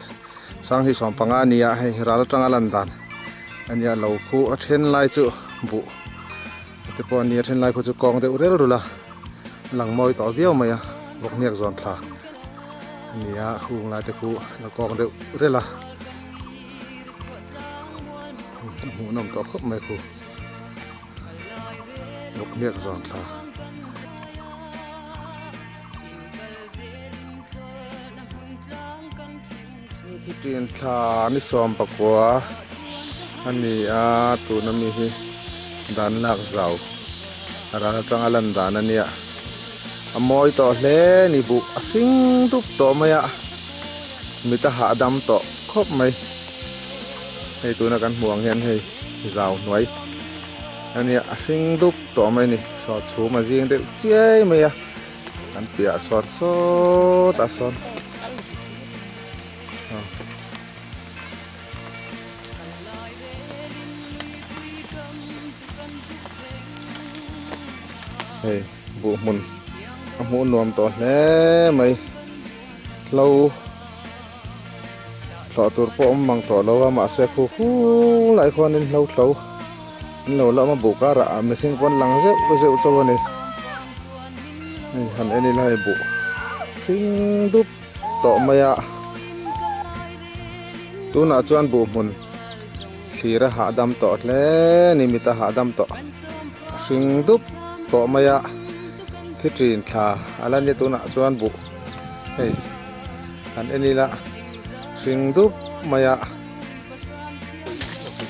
sanghnih 15 ania hei ral atanga lan dan ania lo khu a then lai chu buh te pawh ania then lai khu chu kawng deuh rel rul a lang mawi tawh viau mai a vawk hniak zawn thla ania hung lai te khu la kawng deuh rel a a hmuhnawm tawh khawp mai khu vawk hniak zawn thla. Thiṭin thla ni 19 a ni a tuna mi hi dan lak zau ral atanga lan dan a nia a mawi tawh hle ni buh a hring dup tawh mai a mit a hahdam tawh khawp mai hei tuna kan hmuh ang hian hei zau hnuai a nia a hring dup tawh mai a ni saw chhum a zing deuh chiai mai a. An piah sawn sawtah sawn hei buh hmun a hmuh nuam tawh hle mai hlo thlawh tur pawh awm mang tawh lo a mahse khu khu lai khuanin hlo thlo an lo la awm a buh karah mihring pawn lang zeuh zeuh chauh a ni. Hei han en ila hei buh hring dup tawh mai a tunah chuan buh hmun thlir a hahdam tawh hle ni mit a hahdam tawh hring dup tawh mai a thi ṭin thla a la nia tunah chuan buh hei han en ila hring dup mai a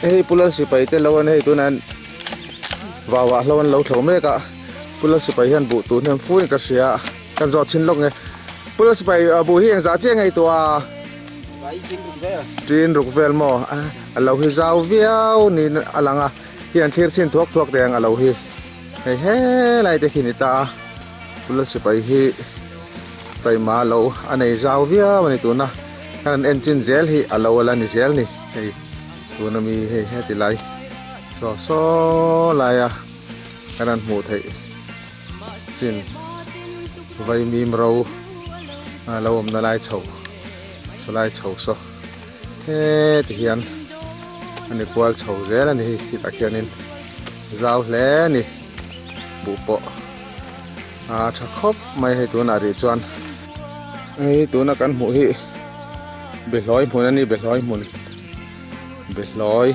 hei pulal sipai te lo an hei tunah vauah hlo an lo thlo mek a. Pu Lalsipai hian buh tur hnem fuin ka hria a, kan zawh chhin lawk nge. Pu Lalsipai buh hi engzah chiah nge i tuah a? Tin ruk vel maw? A lo hi zau viau niin a lang a, hi an thlir chhin thuak thuak teh ang a lo hi. Hei helai te khi ni ta a, Pu Lalsipai hi taima lo a nei zau viau a ni tuna kan han en chin zel hi a lo a la ni zel ni. Hei tuna mi hei heti lai saw saw lai a. Kan han hmuh theih chin vaimim ro a lo awmna lai chho saw lai chho saw heti hian a ni kual chho zel a ni hei khitah khianin zau hle a ni buh pawh a tha khawp mai hei tunah rih chuan hei tuna kan hmuh hi behlawi hmun a ni behlawi hmun behlawi.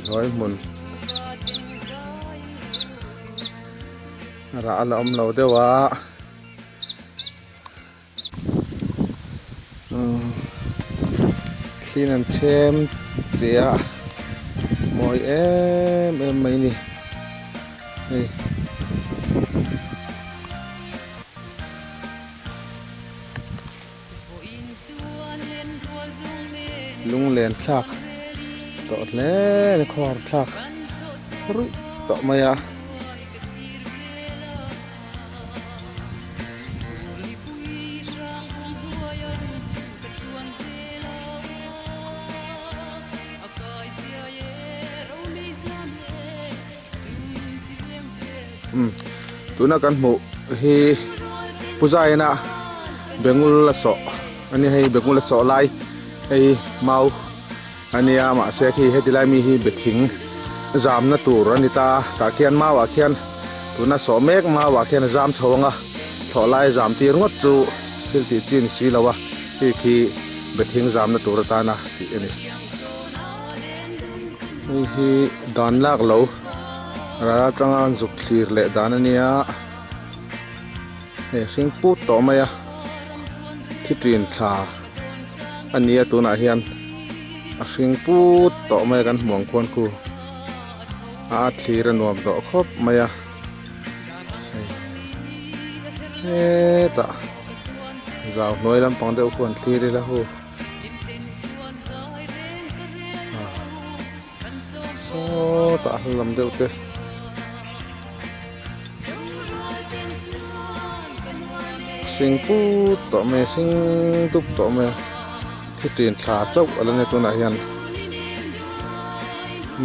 Hnuai hmun rah a la awm lo deuh a thli an chhem che a mawi em em mai a ni hei. Lunglen thlak tawh hle a ni khawhar thlak ruih tawh mai a. Tuna kan hmuh hi Puzaina bengul a sawh a ni hei bengul a sawh lai. Hei mau a nia mahse khi heti lai mi hi be thing zamna tur a ni ta tah khian mau ah khian tuna sawh mek mau ah khian a zam chho ang a thlawh lai zam tir ngawt chu thil tih chi ni si lo a hei khi be thing zamna tur atana tih a ni. Hei hi dan lak lo ral atanga an zuk thlir leh dan a nia hei hring put tawh mai a thi tin thla a nia tunah hian a hring put tawh mai a kan hmuh ang khuan khu a thlir a nuam tawh khawp mai a hei hetah zau hnuai lampang deuh khu an thlir ila hu. Sawtah a lam deuh te hring put tawh mai a hring dup tawh mai a thi tin thla chauh a la nia tunah hian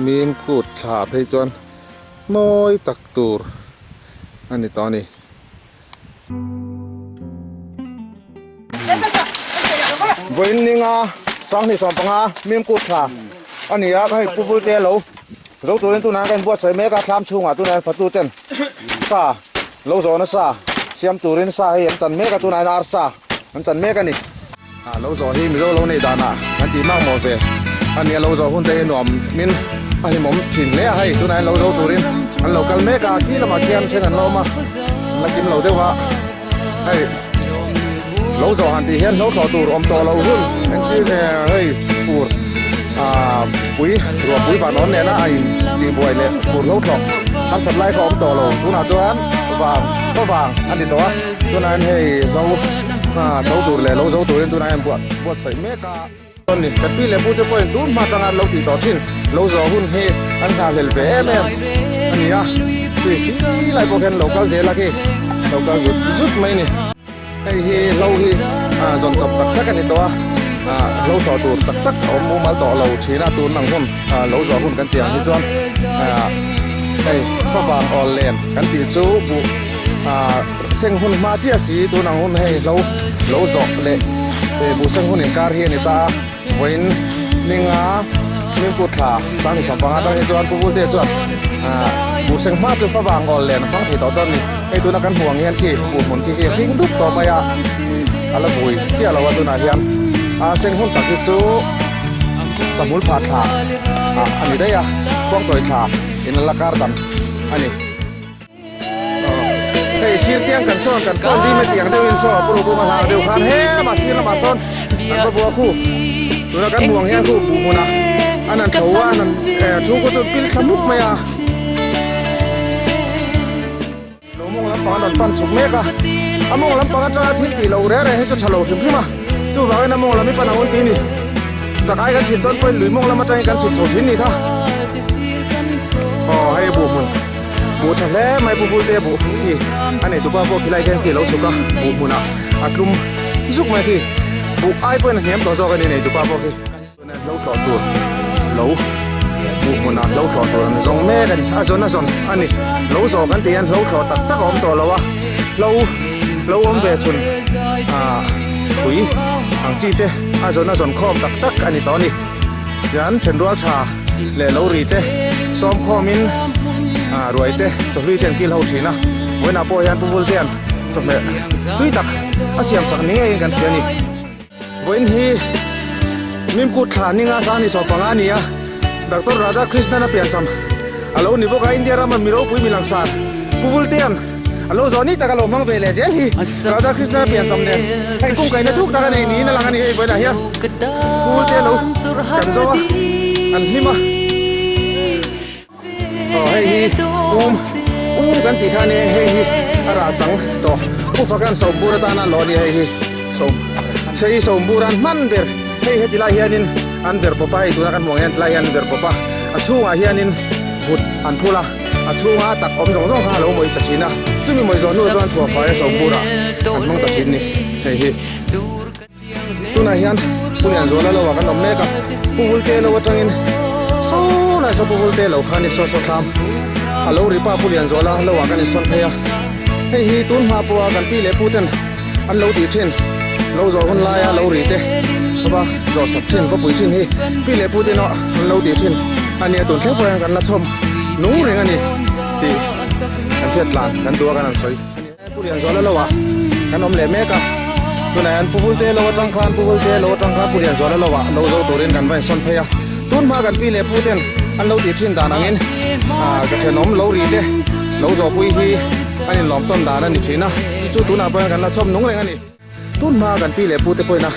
mim kut thla phei chuan mawi tak tur a ni tawh a ni. Vawiin ninga sanghnih 15 mimkut thla a ni a hei pu Vulte lo zo turin tunah ka inbuatsaih mek a thlam chhungah tunah hian fatu ten sa lo zawhna sa siam turin sa hei an chan mek a tunah hian ar sa an chan mek a ni. A lo zawh hi Mizo lo neih danah kan tih mak mawh ve a ni a lo zawh hun te hi nuam min a hlimawm thin hle a hei tunah hian lo zo turin an lo kal mek a khi lamah khian then an la awm a an la kim lo deuh a hei lo zawh han tih hian hlo thlawh tur awm tawh lo hun engtin hei fur ah pui ruah pui van awn nena a in tih buai leh fur hlo thlawh harsat lai kha awm tawh lo tunah chuan vang khaw vang a ni tawh a tunah hian hei hlo ah tho tur leh lo zo turin tunah hian buat buatsaih mek a. Ni ka pi leh pute pawhin tun hma atanga an lo tih tawh thin lo zawh hun hi an nghahhlel ve em em a ni a tui hi lai pawh khian lo kal zel a khi lo kal zut zut mai a ni. Hei hi hlo hi ah zawn chawp tak tak a ni tawh a ah hlo thlawh tur tak tak a awm mumal tawh lo thin a tun ang hun ah lo zawh hun kan tih ang hi chuan ah hei favang awl len kan tih chu buh ah seng hun hma chiah si tun ang hun hei hlo lo zawh leh buh seng hun inkar hi a ni ta a vawiin ninga hmingput thla sanghnih 15 atang hi chuan pu Vulte chuan ah buh seng hma chu favang awl len a hmang thei tawh dawn a ni hei tuna kan hmuh ang hian khi buh hmun khi hi a hring dup tawh mai a a la vui chiah lo a tunah hian a seng hun tak hi chu sahmul phah thla ah a ni daih a khuangchawi thla in a la kar dan a ni. Hei sir tiang kan sawn kan phone ding tiang deuh in saw puru kuma hlau deuh khan he ma sir lamah sawn kan va bua khu tuna kan hmuh ang hian khu buh hmun a an han tho a an han thu khu chu pil thla mup mai a lo mawng lampang an rawn pan chhuk mek a a mawng lampang atanga thil tih loh reng reng hi chu tha lo hrim hrim a chuvangin a mawng lam hi pan ang un tih a ni chakai kan chhit dawn pawhin lui mawng lam atangin kan chhit chho thin ni kha aw hei buh hmun. Buh tha hle mai pu Bulte buh khi a nei tupa pawh khilai khian khi a lo chhuk a buh hmunah a tlum zuk mai khi buh ai pawhin a hniam tawh zawk a ni nei tupa pawh khi hlo thlawh tur lo buh hmunah hlo thlawh tur an zawng mek a ni a zawn a zawn a ni lo zawh kan tih hian hlo thlawh tak tak a awm tawh lo a hlo hlo awm ve chhun ah pui ang chi te a zawn a zawn khawm tak tak a ni tawh a ni. Hian thenrual tha leh lo ri te sawm khawmin ah ruai te chawhlui te an kil ho thin a vawiinah pawh hian pu Vultea'n chawhmeh tui tak a siam sak ni ngeiin kan hria a ni. Vawiin hi Mimkut thla ninga sang ni 15 a ni a, Doctor Radha Krishnan a piancham a lo ni bawk a, India rama mi ropui mi langsar Pu Vultea'n a lo zawh ni tak a lo hmang ve leh zel hi Radha Krishnan a piancham nen hei kungkaihna thuk tak a nei niin a lang a ni hei vawiinah hian. Pool te lo kan zo a an hlim a aw hei hi um um kan tih kha a nia hei hi a rah chang tawh ufa khan sawm bur atana an lawh a nia hei hi sawm chei sawm bur an hman ber hei heti lai hianin an ber pawp a hei tuna kan hmuh ang hian tilai hian an ber pawp a a chhungah hianin vut an phul a a chhunga tak awm zawng zawng kha a lo mawih ta thin a chumi mawih zawh hnu chuan chhuah faia sawm burah an hmang ta thin a ni hei hi. Tunah hian Pu Lianzuala lo ah kan awm mek a, Pu Vulte lo atangin saw lai saw Pu Vulte lo kha a ni saw saw thlam a lo ri pa Pu Lianzuala lo ah kan insawn phei a, hei hi tun hma pawha kan pi leh pu ten an lo tih thin lo zawh hun laia lo ri te va zawh sak thin va pui thin hi pi leh pu te erawh an lo tih thin a nia tun thleng pawh hian kan la chhawm nung reng a ni tih kan hriat tlan kan duh a kan han sawi a ni. Pu Lianzuala lo ah kan awm leh mek a, tunah hian Pu Vulte lo atang khan Pu Vulte lo atang khan Pu Lianzuala lo ah lo zo turin kan va insawn phei a, tun hma kan pi leh pu ten an lo tih thin dan angin ah ka thenawm lo ri te lo zawhpui hi an inlawm tawn dan a ni thin a, chu chu tunah pawh hian kan la chhawm nung reng a ni. Tun hma kan pi leh pu te pawhin a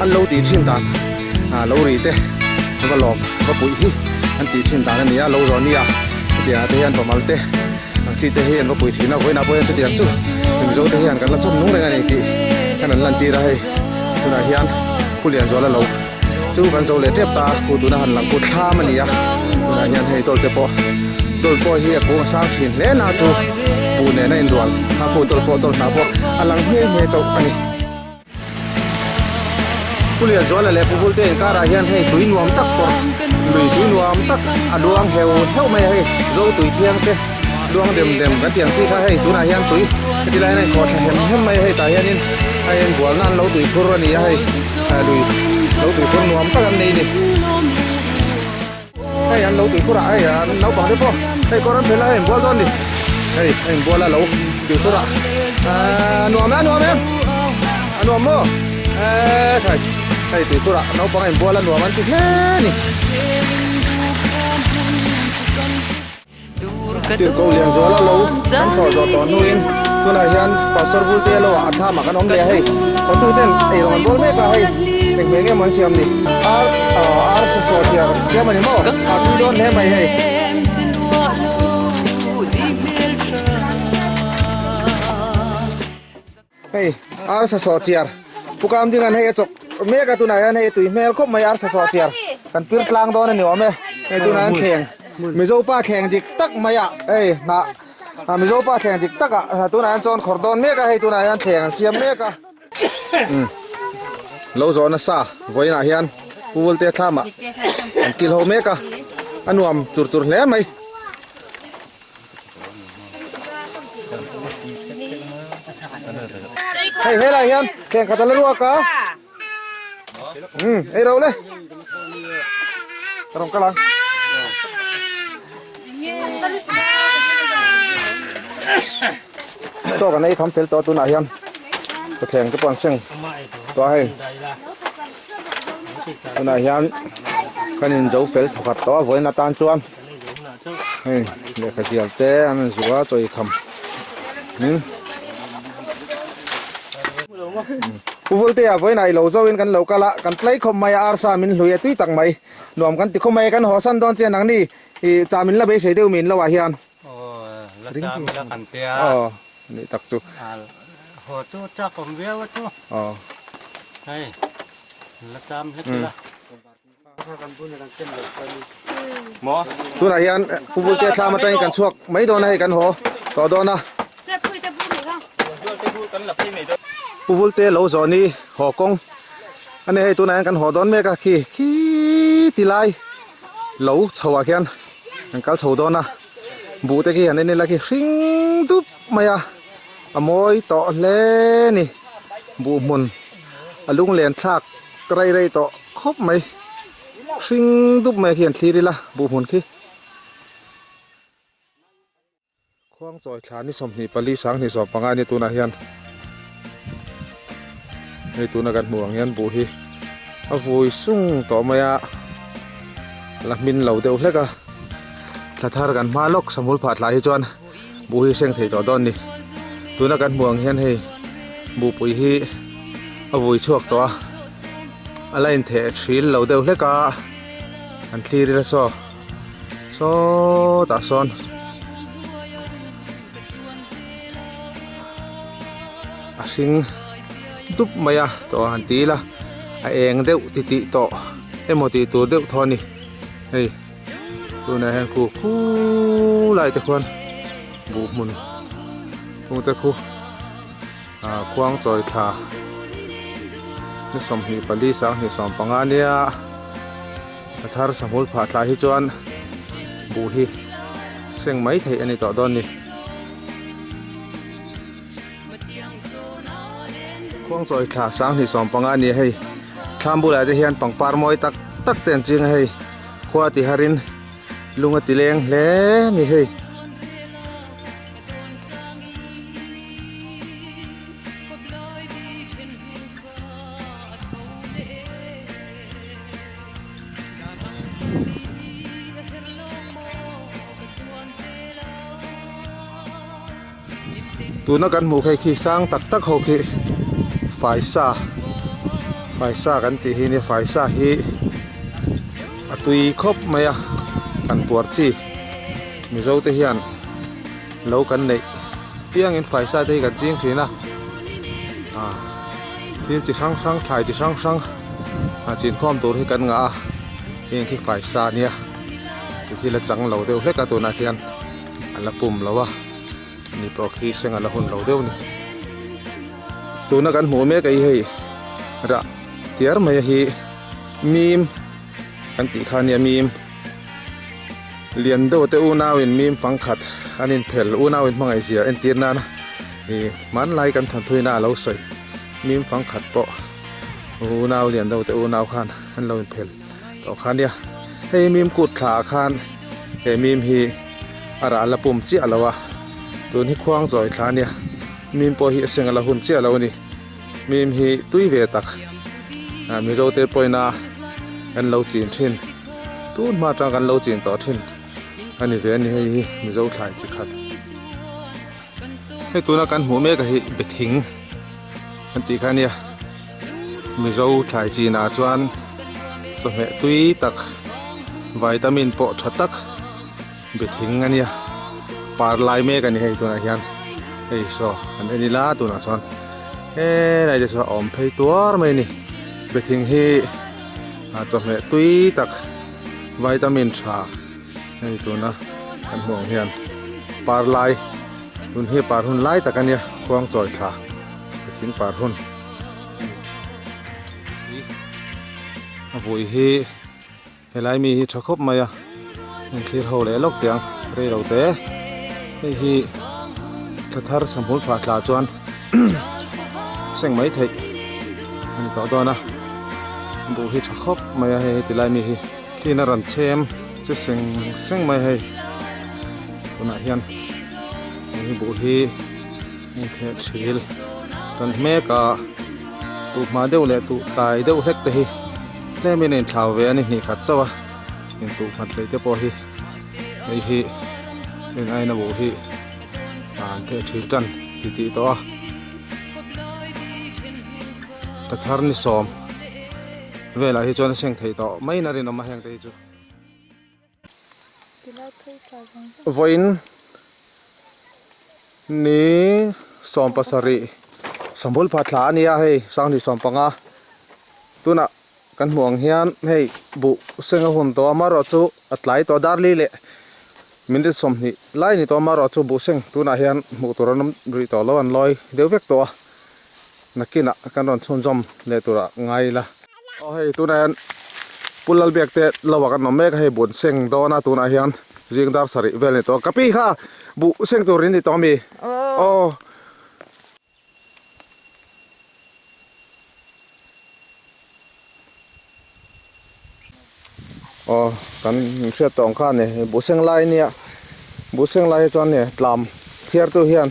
an lo tih thin dan ah lo ri te va lawm va puih hi an tih thin dan a ni a, lo zawh nia hetiang ah te hian pamal te ang chi te hi an va pui thin a, vawiinah pawh hian chutiang chu Mizo te hian kan la chhawm nung reng a ni tih kan an lan tir a hei tunah hian Pu Lianzuala lo chu kan zo leh tep ta a, pu tuna han lang put thlam a ni a, tunah hian hei dawlte pawh dawl pawh hi a kung a sang thin hle na chu pu nen a inrual a pu dawl pawh dawl hna pawh a lang nghe nghe chauh a ni. Pu Lianzuala leh Pu Vulte inkarah hian hei tui nuam tak pawh lui tui nuam tak a luang heu heuh mai a hei zo tui thiang te luang dem dem kan tih ang chi kha hei tunah hian tui heti lai hian a inkhawh thla hem hem mai a hei tah hianin hei inbual nan lo tui phur a ni a hei. Lui lo tuikhur nuam tak an nei ni. Hei an lo tuikhur ah hei an naupang te pawh hei kawr an phel a hei an bual dawn ni. Hei a inbual a lo tuikhur ah aaa nuam e a nuam em a nuam maw eee thai hei tuikhur ah naupang a inbual a nuam an ti hle ni. Tirhkoh Lianzuala lo kan thlawh zawh tawh hnuin tunah hian Pastor Vulte lo ah a thlam ah kan awm leh a hei. Hotu ten ei rawng an bawl mek a hei eng hmel nge maw an siam ni. Ar ar sa saw thiar siam a ni maw? A tui dawn hle mai hei. Hei ar sa saw chiar pu kam ding an hei a chawk mek a tunah hian hei tui hmel khawp mai ar sa saw chiar kan pir tlang dawn a ni awm e hei tunah hian thleng mizo pa thleng dik tak mai ah hei hnah ah mizo pa thleng dik tak ah tunah hian chawn khawrh dawn mek a hei tunah hian thleng an siam mek a umm lo zawh nasa vawiinah hian pu vulte thlam ah an kil ho mek a a nuam chur chur hle mai. Hei helai hian thleng khat a la ruak a um ei ro le ka rawn kal ang chaw kan ei kham fel tawh tunah hian ka thleng te pawh an seng tawh a hei tunah hian kan in zo fel thawkhat tawh a vawiin atan chuan. Hei lehkha zial te an rawn zuh a chaw ei kham in Pu Vultea vawiinah i lo zo in kan lo kal a kan tlai khawp mai a arsa min hlui a tui tak mai nuam kan ti khawp mai a kan haw san dawn chian ang ni i chah min la beisei deuh min lo ah hian Aw la chah min la kan tia aw ni tak chu haw chu chak awm viau a chu aw hei la cham hlek ila. Tunah hian Pu Vulte thlam atangin kan chhuak mai dawn a hei kan haw tawh dawn a. Pu Vulte lo zawh ni haw kawng a ni hei tunah hian kan haw dawn mek a khi khi ti lai lo chho ah khian kan kal chho dawn a buh te khi han en ila khi hring dup mai a a mawi tawh hle ni buh hmun a lunglen thlak rei rei tawh. Khawp mai hring dup mai khi an thlir ila buh hmun khi. Khuang chawi thla ni 24 2015 a ni tunah hian hei tuna kan hmuh ang hian buh hi a vui sung tawh mai a la hmin lo deuh hlek a thla thar kan hma lawk samul phah thlai hi chuan buh hi seng thei tawh dawn a ni tuna kan hmuh ang hian hei buhpui hi a vui chhuak tawh a. A la intheh hril lo deuh hlek a, an thlir ila saw sawtah sawn a hring dup mai a tawh han ti ila a eng deuh ti tih tawh emaw tih tur deuh thaw a ni hei tunah hian khu khu lai te khuan buh hmun chung te khu. Khuang chawi thla ni 24 2015 ania thla thar sahmul phah thla hi chuan buh hi seng mai theih a ni tawh dawn ni. Khuang chawi thla 2015 ania hei. Thlam bulah te hian pangpar mawi tak tak te an ching a hei khua ti harin lung a ti leng hle a ni hei. Tuna kan hmuh khi khi sang tak tak ho khi faisa faisa kan tih hi nia faisa hi a tui khawp mai a kan puar chi mizo te hian lo kan neih piangin faisa te hi kan ching thin a ah thil chi hrang hrang thlai chi hrang hrang a chin khawm tur hi kan ngah a heng khi faisa a nia ti khi la chang lo deuh hlek a tunah hian a la pum lo a ni pawh khi seng a la hun lo deuh a ni tuna kan hmuh mek a hi hei rah tiar mai a hi mim kan tih kha nia mim lian deuh te unau in mim fang khat an inphel unau in hmangaih zia entir nana ih hmanlai kan thanthui na a lo sawi mim fang khat pawh unau lian deuh te unau khan an lo inphel. Tawh kha nia hei mim kut thla ah khan he mim hi a rah la pum chiah lo a tun hi khuang chawi thla ania mim pawh hi a seng a la hun chiah lo a ni mim hi tui ve tak ah mizo te pawhin a kan lo chin thin tun hma atang kan lo chin tawh thin a ni ve a ni hei hi mizo thlai chi khat hei tuna kan hmuh mek a hi bething an tih kha ania. Mizo thlai chinah chuan chawhmeh tui tak vitamin pawh tha tak be thing a nia par lai mek a ni hei tunah hian hei saw an en ila tunah chuan helai te chu a awm phei tuar mai a ni be thing hi chawhmeh tui tak vitamin tha hei tuna kan hmuh ang hian par lai tun hi par hun lai tak a nia khuang chawi thla be thing par hun. A vui hi helai mi hi tha khawp mai a heng thlir ho leh lawk teh ang rei lo te hei hi thla thar samhul phah tla chuan seng mai theih a ni tawh dawn a buh hi tha khawp mai a hei heti lai mi hi thlin a rawn chhem che seng seng mai hei tunah hian hei hi buh hi. Engtheh thil kan hmek a tuh hma deuh leh tuh tlai deuh hlek te hi tlemin a inthlau ve a ni hnih khat chauh a intuh hmat hlei te pawh hi hei hi rin aiin a buh hi an theh thil tan ti tih tawh a ka thar ni sawm velah hi chuan a seng theih tawh mai in a rinawm a heng te hi chu. Vawiin ni 17 Sambul pha thla a nia hei Sanghnih 15 tunah kan hmuh ang hian hei buh seng a hun tawh a amaherawh chu a tlai tawh darli leh minute 20 lai a ni tawh a amaherawh chu buh seng tunah hian hmuh tur an awm rih tawh lo an lawi deuh vek tawh a nakinah kan rawn chhunzawm leh turah ngai ila. Aw hei tunah hian Pu Lalbiak te lo ah kan awm mek a hei buan seng dawn a tunah hian zing dar sarih vel a ni tawh a ka pi kha buh seng tur in ni tawh ami aw. Aw kan hriat tawh ang kha a ni buh seng lai ania buh seng lai hi chuan ni tlam thiar tu hian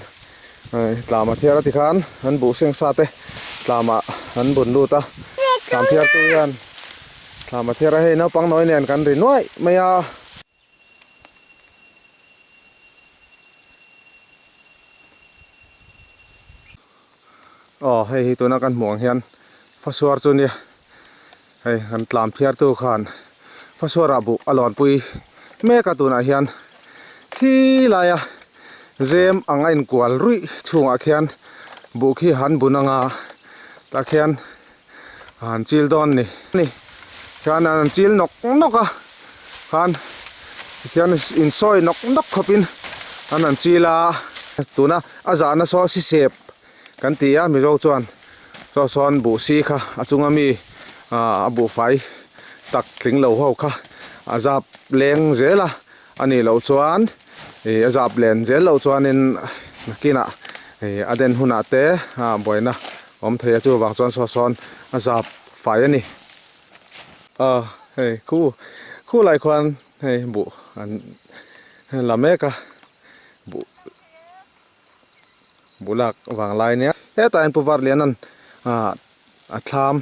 tlam a thiar a tikhan an buh seng sa te tlam ah an bun lut a tlam thiar tu hian tlam a thiar a hei naupang nawi nen kan ri nuaih mai a. Aw hei hi tuna kan hmuh ang hian fasuar chu nia hei kan tlam thiar tu khan fasuar ah buh a lawn pui mek a tunah hian khi laia zem ang a inkual ruih chhungah khian buh khi han bun anga tah khian han chil dawn ni ni khian an chil nawk nawk a khan tikhian insawi nawk nawk khawpin an han chil a tuna a zahna saw sisep kan ti a mizo chuan saw sawn buh si kha a chunga mi ah a buhfai tak tling lo ho kha a zap leng zel a a nih loh chuan ih a zap len zel loh chuanin nakinah ih a den hunah te ah buaina awm thei a chuvang chuan saw sawn a zap fai a ni. Aw hei khu khu lai khuan hei buh an la mek a buh buh lak vang lai nia hetah hian Pu Varliana'n ah a thlam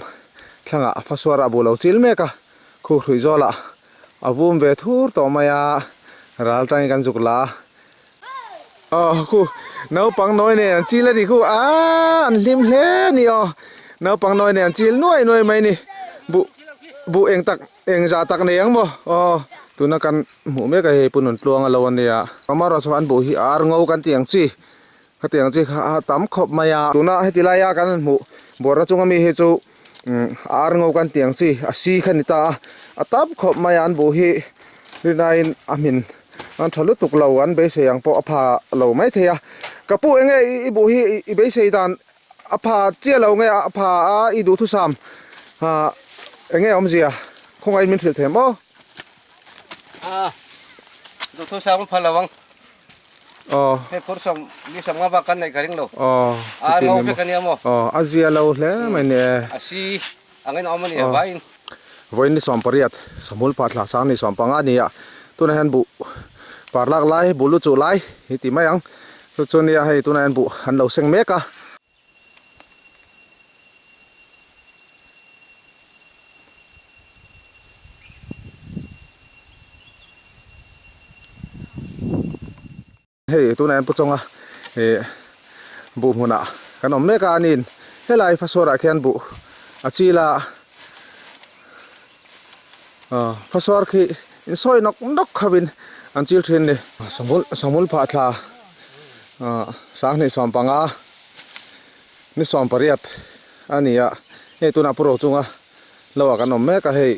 thlangah a fasuar a buh lo chil mek a khu hruih zawlah a vum ve thur tawh mai a ral tangin kan zuk la a. Aw khu naupang nawi nen an chil a ni khu aaa an hlim hle a ni aw naupang nawi nen an chil nuai nuai mai a ni buh buh eng tak eng zah tak nei ang maw aw tuna kan hmuh mek a hei punun tluang a lo a nia amaherawhchu chu an buh hi ar ngo kan tih ang chi khatiang ang chi kha a tam khawp mai a tuna heti laia kan han hmuh bawrna chunga mi hi chu umm ar ngo kan tih ang chi a si kha ni ta a a tam khawp mai a an buh hi rinaiin a hmin an tha lutuk lo an beisei ang pawh a pha lo mai thei a ka pu enge i buh hi i beisei dan a pha chiah lo nge a pha a i duhthusam ah enge awmzia khawngaih min hrilh thei maw? A duhthusam a pha lo ang. Aw. Hei phur sawm mi sawm nga bak kan neih ka ring lo. Aw. A ngo vek a nia maw? Aw a zia lo hle mai ni e. A si ang in a awm a ni a vaiin. Vawiin ni 18, Samul pa thla sang ni 15 a ni a, tunah hian buh par lak lai, buh lu chuh lai hi ti mai ang. Chu chu nia hei tunah hian buh an lo seng mek a. Hei tunah hian Pu Chawnga ih buh hmunah kan awm mek a aniin helai fasuarah khian buh a chil a aw fasuar khi insawi nawk nawk khavin an chil thin a ni. Sangul sangul phah thla ah sanghnih 15 ni 18 a ni a hei tunah Pu Rochunga lo ah kan awm mek a hei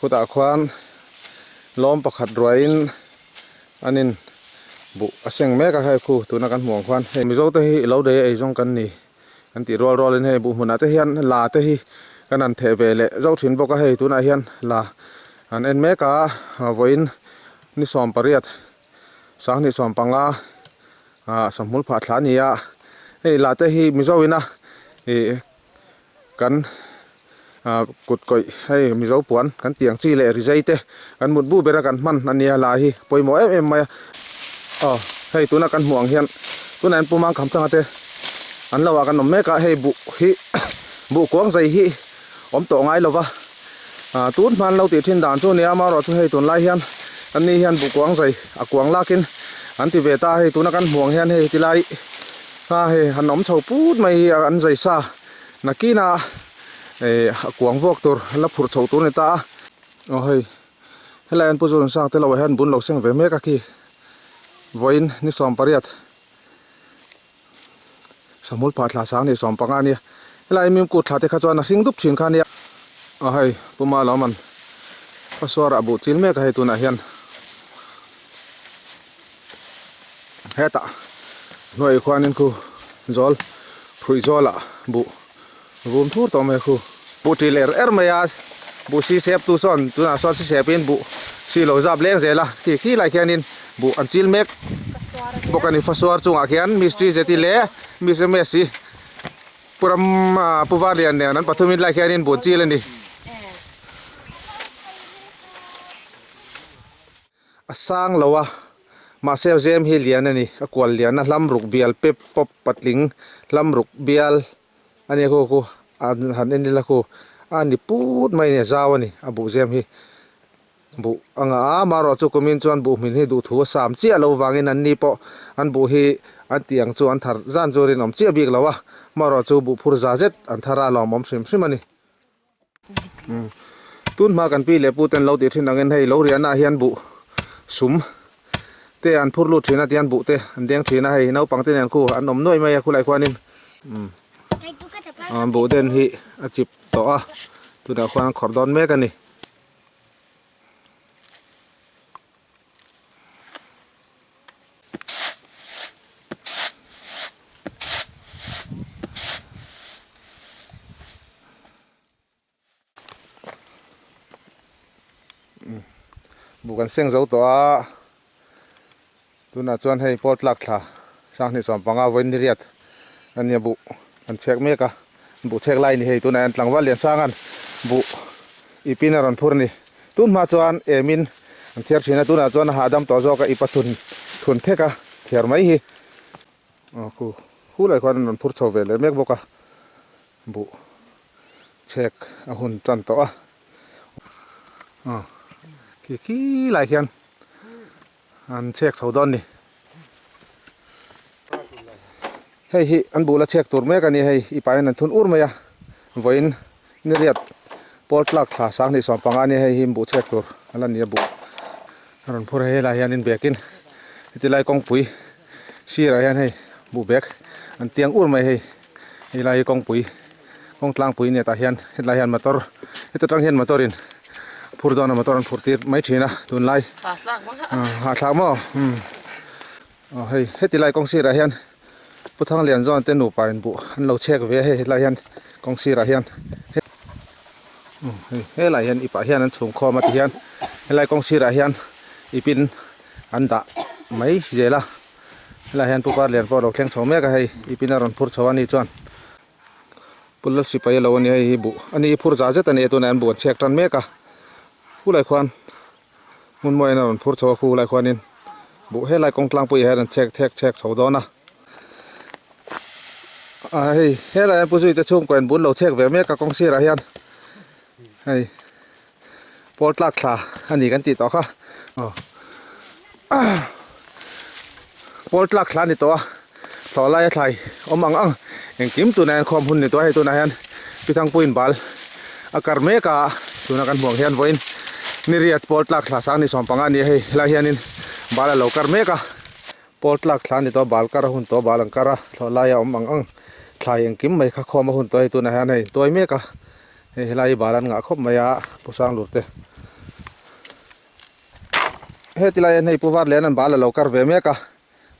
khutah khuan lawm pakhat ruaiin An in buh a seng mek a hei khu tuna kan hmuh ang khuan hei Mizo te hi ilo dei ei zawng kan ni kan tih rual rual in hei buh hmunah te hian la te hi kan han theh ve leh zauh thin bawk a hei tunah hian la an en mek a vawiin ni 18 sanghnih 15 ah sahmul phah thla a ni a hei la te hi Mizo ina ih Kan kut kawih hei Mizo puan kan tih ang chi leh rizai te kan mut bu bera kan hman a nia la hi pawimawh em em mai a. Aw hei tuna kan hmuh ang hian tunah hian Pumang Khamthanga te an lo ah kan awm mek a, hei buh hi buh kuang zai hi awm tawh ngai lova tun hman lo tih thin dan chu a nia amaherawhchu hei tunlai hian an ni hian buh kuang zai a kuang lakin an ti ve ta a, hei tuna kan hmuh ang hian hei tilai kha hei han awm chho put mai hi an zai sa. Nakina eh a kuang vuak tur la phurh chhoh tur a ni ta a. Aw hei helai an pu zu rawn sang te lo ah hian bun lo seng ve mek a khi vawiin ni 18 sahmul phah thla sang ni 15 a nia helai mim kut thla te kha chuan a hring dup thin kha a nia. Aw hei pu ma lo man pasuar ah buh chil mek a hei tunah hian hetah hnuai khuanin khu zawl Phuih zawlah buh vum thur tawh mai khu. Buh ṭil er er mai a, buh si sep tu sawn tunah sawn si sepin buh si lo zap leng zel a, khi khi lai khianin buh an chil mek bawk a ni. Fasuar chungah khian Mistri Zeti leh Miss Msi Pu Ram Pu Varlian nen an pathumin lai khianin buh an chil a ni. A sang lo a, mahse zem hi lian a ni. A kual lian a, hlam ruk bial pep pawp patling hlam ruk bial a nia khu khu an han en ila khu a ni put mai a ni, a zau a ni a buh zem hi. Buh a ngah a, amaherawh chu kumin chuan buh hmin hi duhthu a sam chiah lo vangin an ni pawh an buh hi an tih ang chu an thar zan chu rinawm chiah bik lo a, amaherawh chu buh phur za zet an thar a lawmawm hrim hrim a ni. Tun hma kan pi leh pu ten lo tih thin angin hei lo riahna ah hian buh sum te an phur lut thin a tihian buh te an deng thin a hei naupang te nen khu an awm nuaih mai a khulai khuanin buh den hi a chip tawh a tunah khuan an khawrh dawn mek a ni. Buh kan seng zo tawh a, tunah chuan hei pawl tlak thla sanghnih 15 vawiin ni riat a nia buh an chhek mek a, buh chhek lai a ni hei tunah hian tlangval lian sanga'n buh. Ipin a rawn phur a ni. Tun hma chuan emin an thiar thin a, tunah chuan a hahdam tawh zawk a, ipa thun thun thek a thiar mai hi. Aw khu khu lai khuan an rawn phur chho ve leh mek bawk a, buh chhek a hun tan tawh a. Aw khi khi lai hian an chhek chho dawn a ni. Hei hi an buh la chhek tur mek a ni hei, ipa hian an thun ur mai a, vawiin Ni riat pawl tlak thla sanghnih 15 ania hei hi buh chhek tur a la ni a buh a rawn phur a helai hianin bekin heti lai kawngpui sirah hian hei buh bek an tiang ur mai hei helai hi kawngpui kawng tlangpui nia tah hian hetlai hian motor heta tang hian motor in phur dawn a motor an phur tir mai thin a tunlai hahthlak maw umm aw hei heti lai kawng sirah hian. Pu Thanglian zawn te nupa in buh an lo chhek ve a hei hetlai hian kawng sirah hian hei helai hian ipah hian an chhung khawm a ti hian helai kawng sirah hian ipin an dah mai zel a helai hian Pu Parlian pawh a lo thleng chho mek a hei ipin a rawn phur chho a ni chuan Pu Lalsipai a lo a ni hei hi buh a ni phur za zet a ni a tunah hian buh an chhek tan mek a khulai khuan Hmun mawiin a rawn phur chho a khu lai khuanin buh helai kawng tlangpuiah hian an chhek thek chhek chho dawn a. A hei helai hian Pu Zuite chhungkaw in bul lo chhek ve mek a kawng sirah hian hei pawl tlak thla a ni kan tih tawh kha aw pawl tlak thla a ni tawh a thlawh laia thlai awm ang ang engkim tunah hian khawm hun ni tawh a hei tunah hian Pi Thangpuiin bal a kar mek a tuna kan hmuh ang hian vawiin ni riat pawl tlak thla sang ni 15 a ni a hei helai hianin bal a lo kar mek a pawl tlak thla a ni tawh a bal kar a hun tawh a bal an kar a thlawh laia awm ang ang thlai engkim mai kha khawm a hun tawh a hei tunah hian hei tuai mek a hei helai hi bal an ngah khawp mai a Pu Sanglur te. Heti lai hian hei Pu Varlian an bal a lo kar ve mek a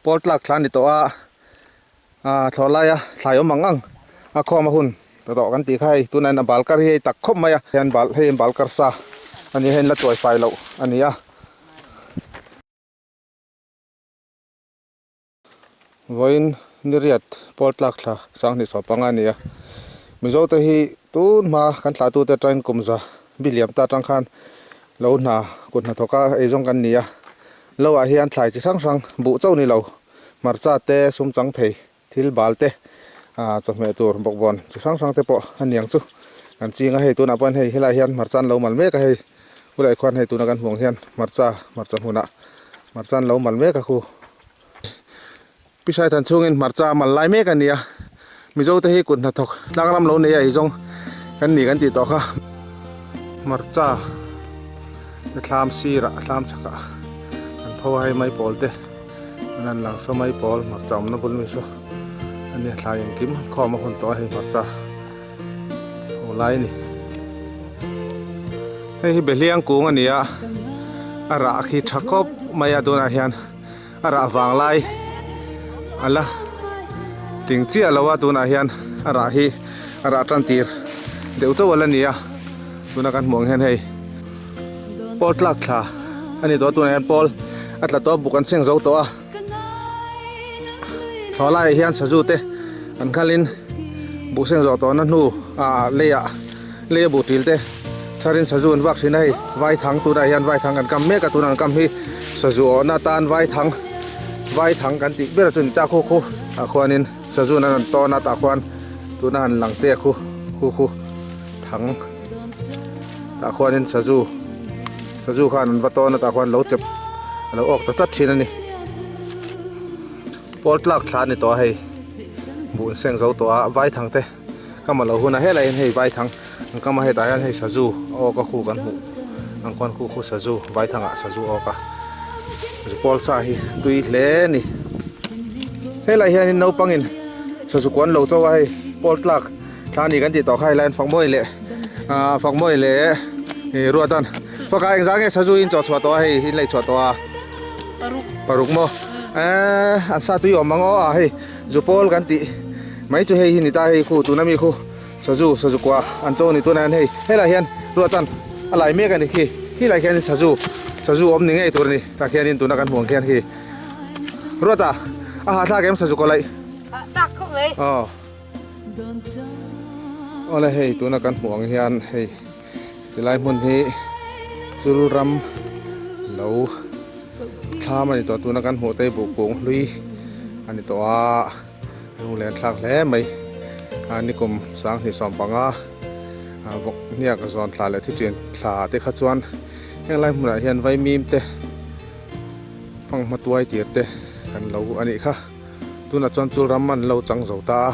Pawl tlak thla a ni tawh a, aaa thlawh laia thlai awm ang ang a khawm a hun ta tawh kan tih kha hei tunah hian a bal kar hi hei tak khawp mai a hian bal hei an bal kar sa a ni a hei an la tuai fai loh a ni a. Vawiin ni riat pawl tlak thla 2015 a ni a, Mizo te hi tun hma kan thlah tute atangin kum za biliam ta atang khan lo hna kut hnathawk a eizawng kan ni a. Lo ah hian thlai chi hrang hrang buh chauh ni lo, hmarcha te, sum chang thei, thil bal te, ah chawhmeh tur bawkbawn chi hrang hrang te pawh a niang chu kan ching a hei tunah pawhin hei helaiah hian hmarcha an lo mal mek a hei hulaiah khuan hei tuna kan hmuh ang hian hmarcha hmarcha hmunah hmarcha an lo mal mek a khu Pisai than chhungin hmarcha a mal lai mek a ni a, Mizo te hi kut hnathawk tlangram lo nei a eizawng kan ni kan tih tawh kha. Hmarcha te thlam sirah thlam chhakah an pho a hei maipawl te an han lang saw maipawl hmarcha awmna bul mi saw a nia thlai engkim khawm a hun tawh a hei hmarcha ho lai a ni. Hei hi behliang kung a ni a, a rah khi tha khawp mai a tunah hian. A rah vang lai a la tling chiah lo a tunah hian a rah hi a rah tan tir deuh chauh a la ni a tuna kan hmuh ang hian hei pawl tlak thla a ni tawh a tunah hian pawl a tla tawh a buk an seng zo tawh a thlawh laiah hian sazu te an khalin buh seng zawh tawhna hnu ah leiah Lei a buh til te chharin sazu an vak thin a hei vaithang tunah hian vaithang kan kam mek a tunah an kam hi sazu awhna atan vaithang vaithang kan tih ber chu a ni ta khu khu ah khuanin sazu an rawn tawn a tah khuan tuna han lang te khu khu khu thang tah khuanin sazu sazu khan an va tawn a tah khuan lo chep a lo awk ta chat thin a ni pawl tlak thla a ni tawh a hei buh an seng zo tawh a vaithang te. Ka ma lo hun a helai hian hei vaithang an kam a hetah hian hei sazu a awk a khu kan hmuh ang khuan khu khu sazu vaithang ah sazu a awk a zu pawl sa hi tui hle a ni helai hian in naupang in sazu kuan lo chauh a hei pawl tlak thla ni kan tih tawh kha helai hian fakmawi leh ah fakmawi leh ih ruat an faka engzah nge sazu in chawh chhuah tawh a hei in lei chhuah tawh a paruk paruk maw eee an sa tui awm ang aw a hei zu pawl kan tih. Mai chu hei hi ni ta hei khu tuna mi khu sazu sazu kua an cho ni tunah hian hei helaiah hian ruahtan a lai mek a ni khi khilaiah khianin sazu sazu awm ni ngei tur a ni tah khianin tuna kan hmuh ang khian khi ruata a hahthlak em sazu kaw laih Hahthlak khawp mai. Aw awle hei tuna kan hmuh ang hian hei. Tilai hmun hi chul ram lo thlam a ni tawh tuna kan hmuh te hi buhkung hlui a ni tawh a lunglen thlak hle mai a nikum 2015 vawk hniak zawn thla leh thithian thla te kha chuan heng lai hmunah hian vaimim te fanghma tuai tir te kan lo a nih kha tunah chuan chul ram an lo chang zo ta a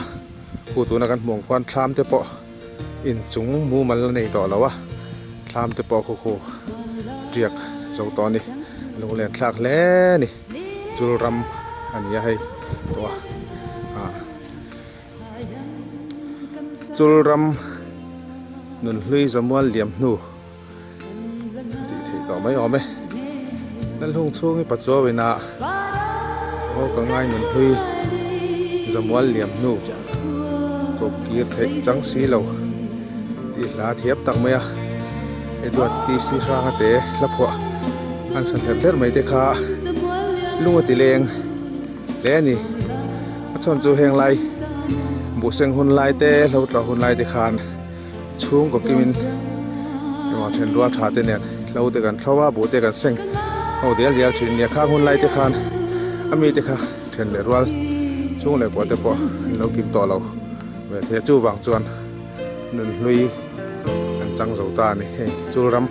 khu tuna kan hmuh ang khuan thlam te pawh. Inchung mumal a nei tawh lo a, thlam te pawh khu khu tiak zo tawh a ni. Lunglen thlak hle a ni, chul ram a ni a hei tawh a, ah chul ram nunhlui zamual liam hnu tih theih tawh mai awm e. Lalhung chhungi pachuau inah aw ka ngai nunhlui zamual liam hnu koh kir theih chang si lo tih hla thiam tak mai a, Edward TC Hranga te hla phuah an sa hlerh hlerh mai te kha lung a ti leng hle a ni. A chhan chu heng lai buhseng hun lai te hlo tla hun lai te khan. Chhungkaw kimin emaw then rual tha te nen hlo te kan thlo a, buh te kan seng ho dial dial thin nia. Khang hun lai te khan a mi te kha then leh rual chhung leh kuah te pawh an lo kim tawh lo ve thei a. Chuvang chuan nunhlui an chang zo ta a ni. Hei chul ram.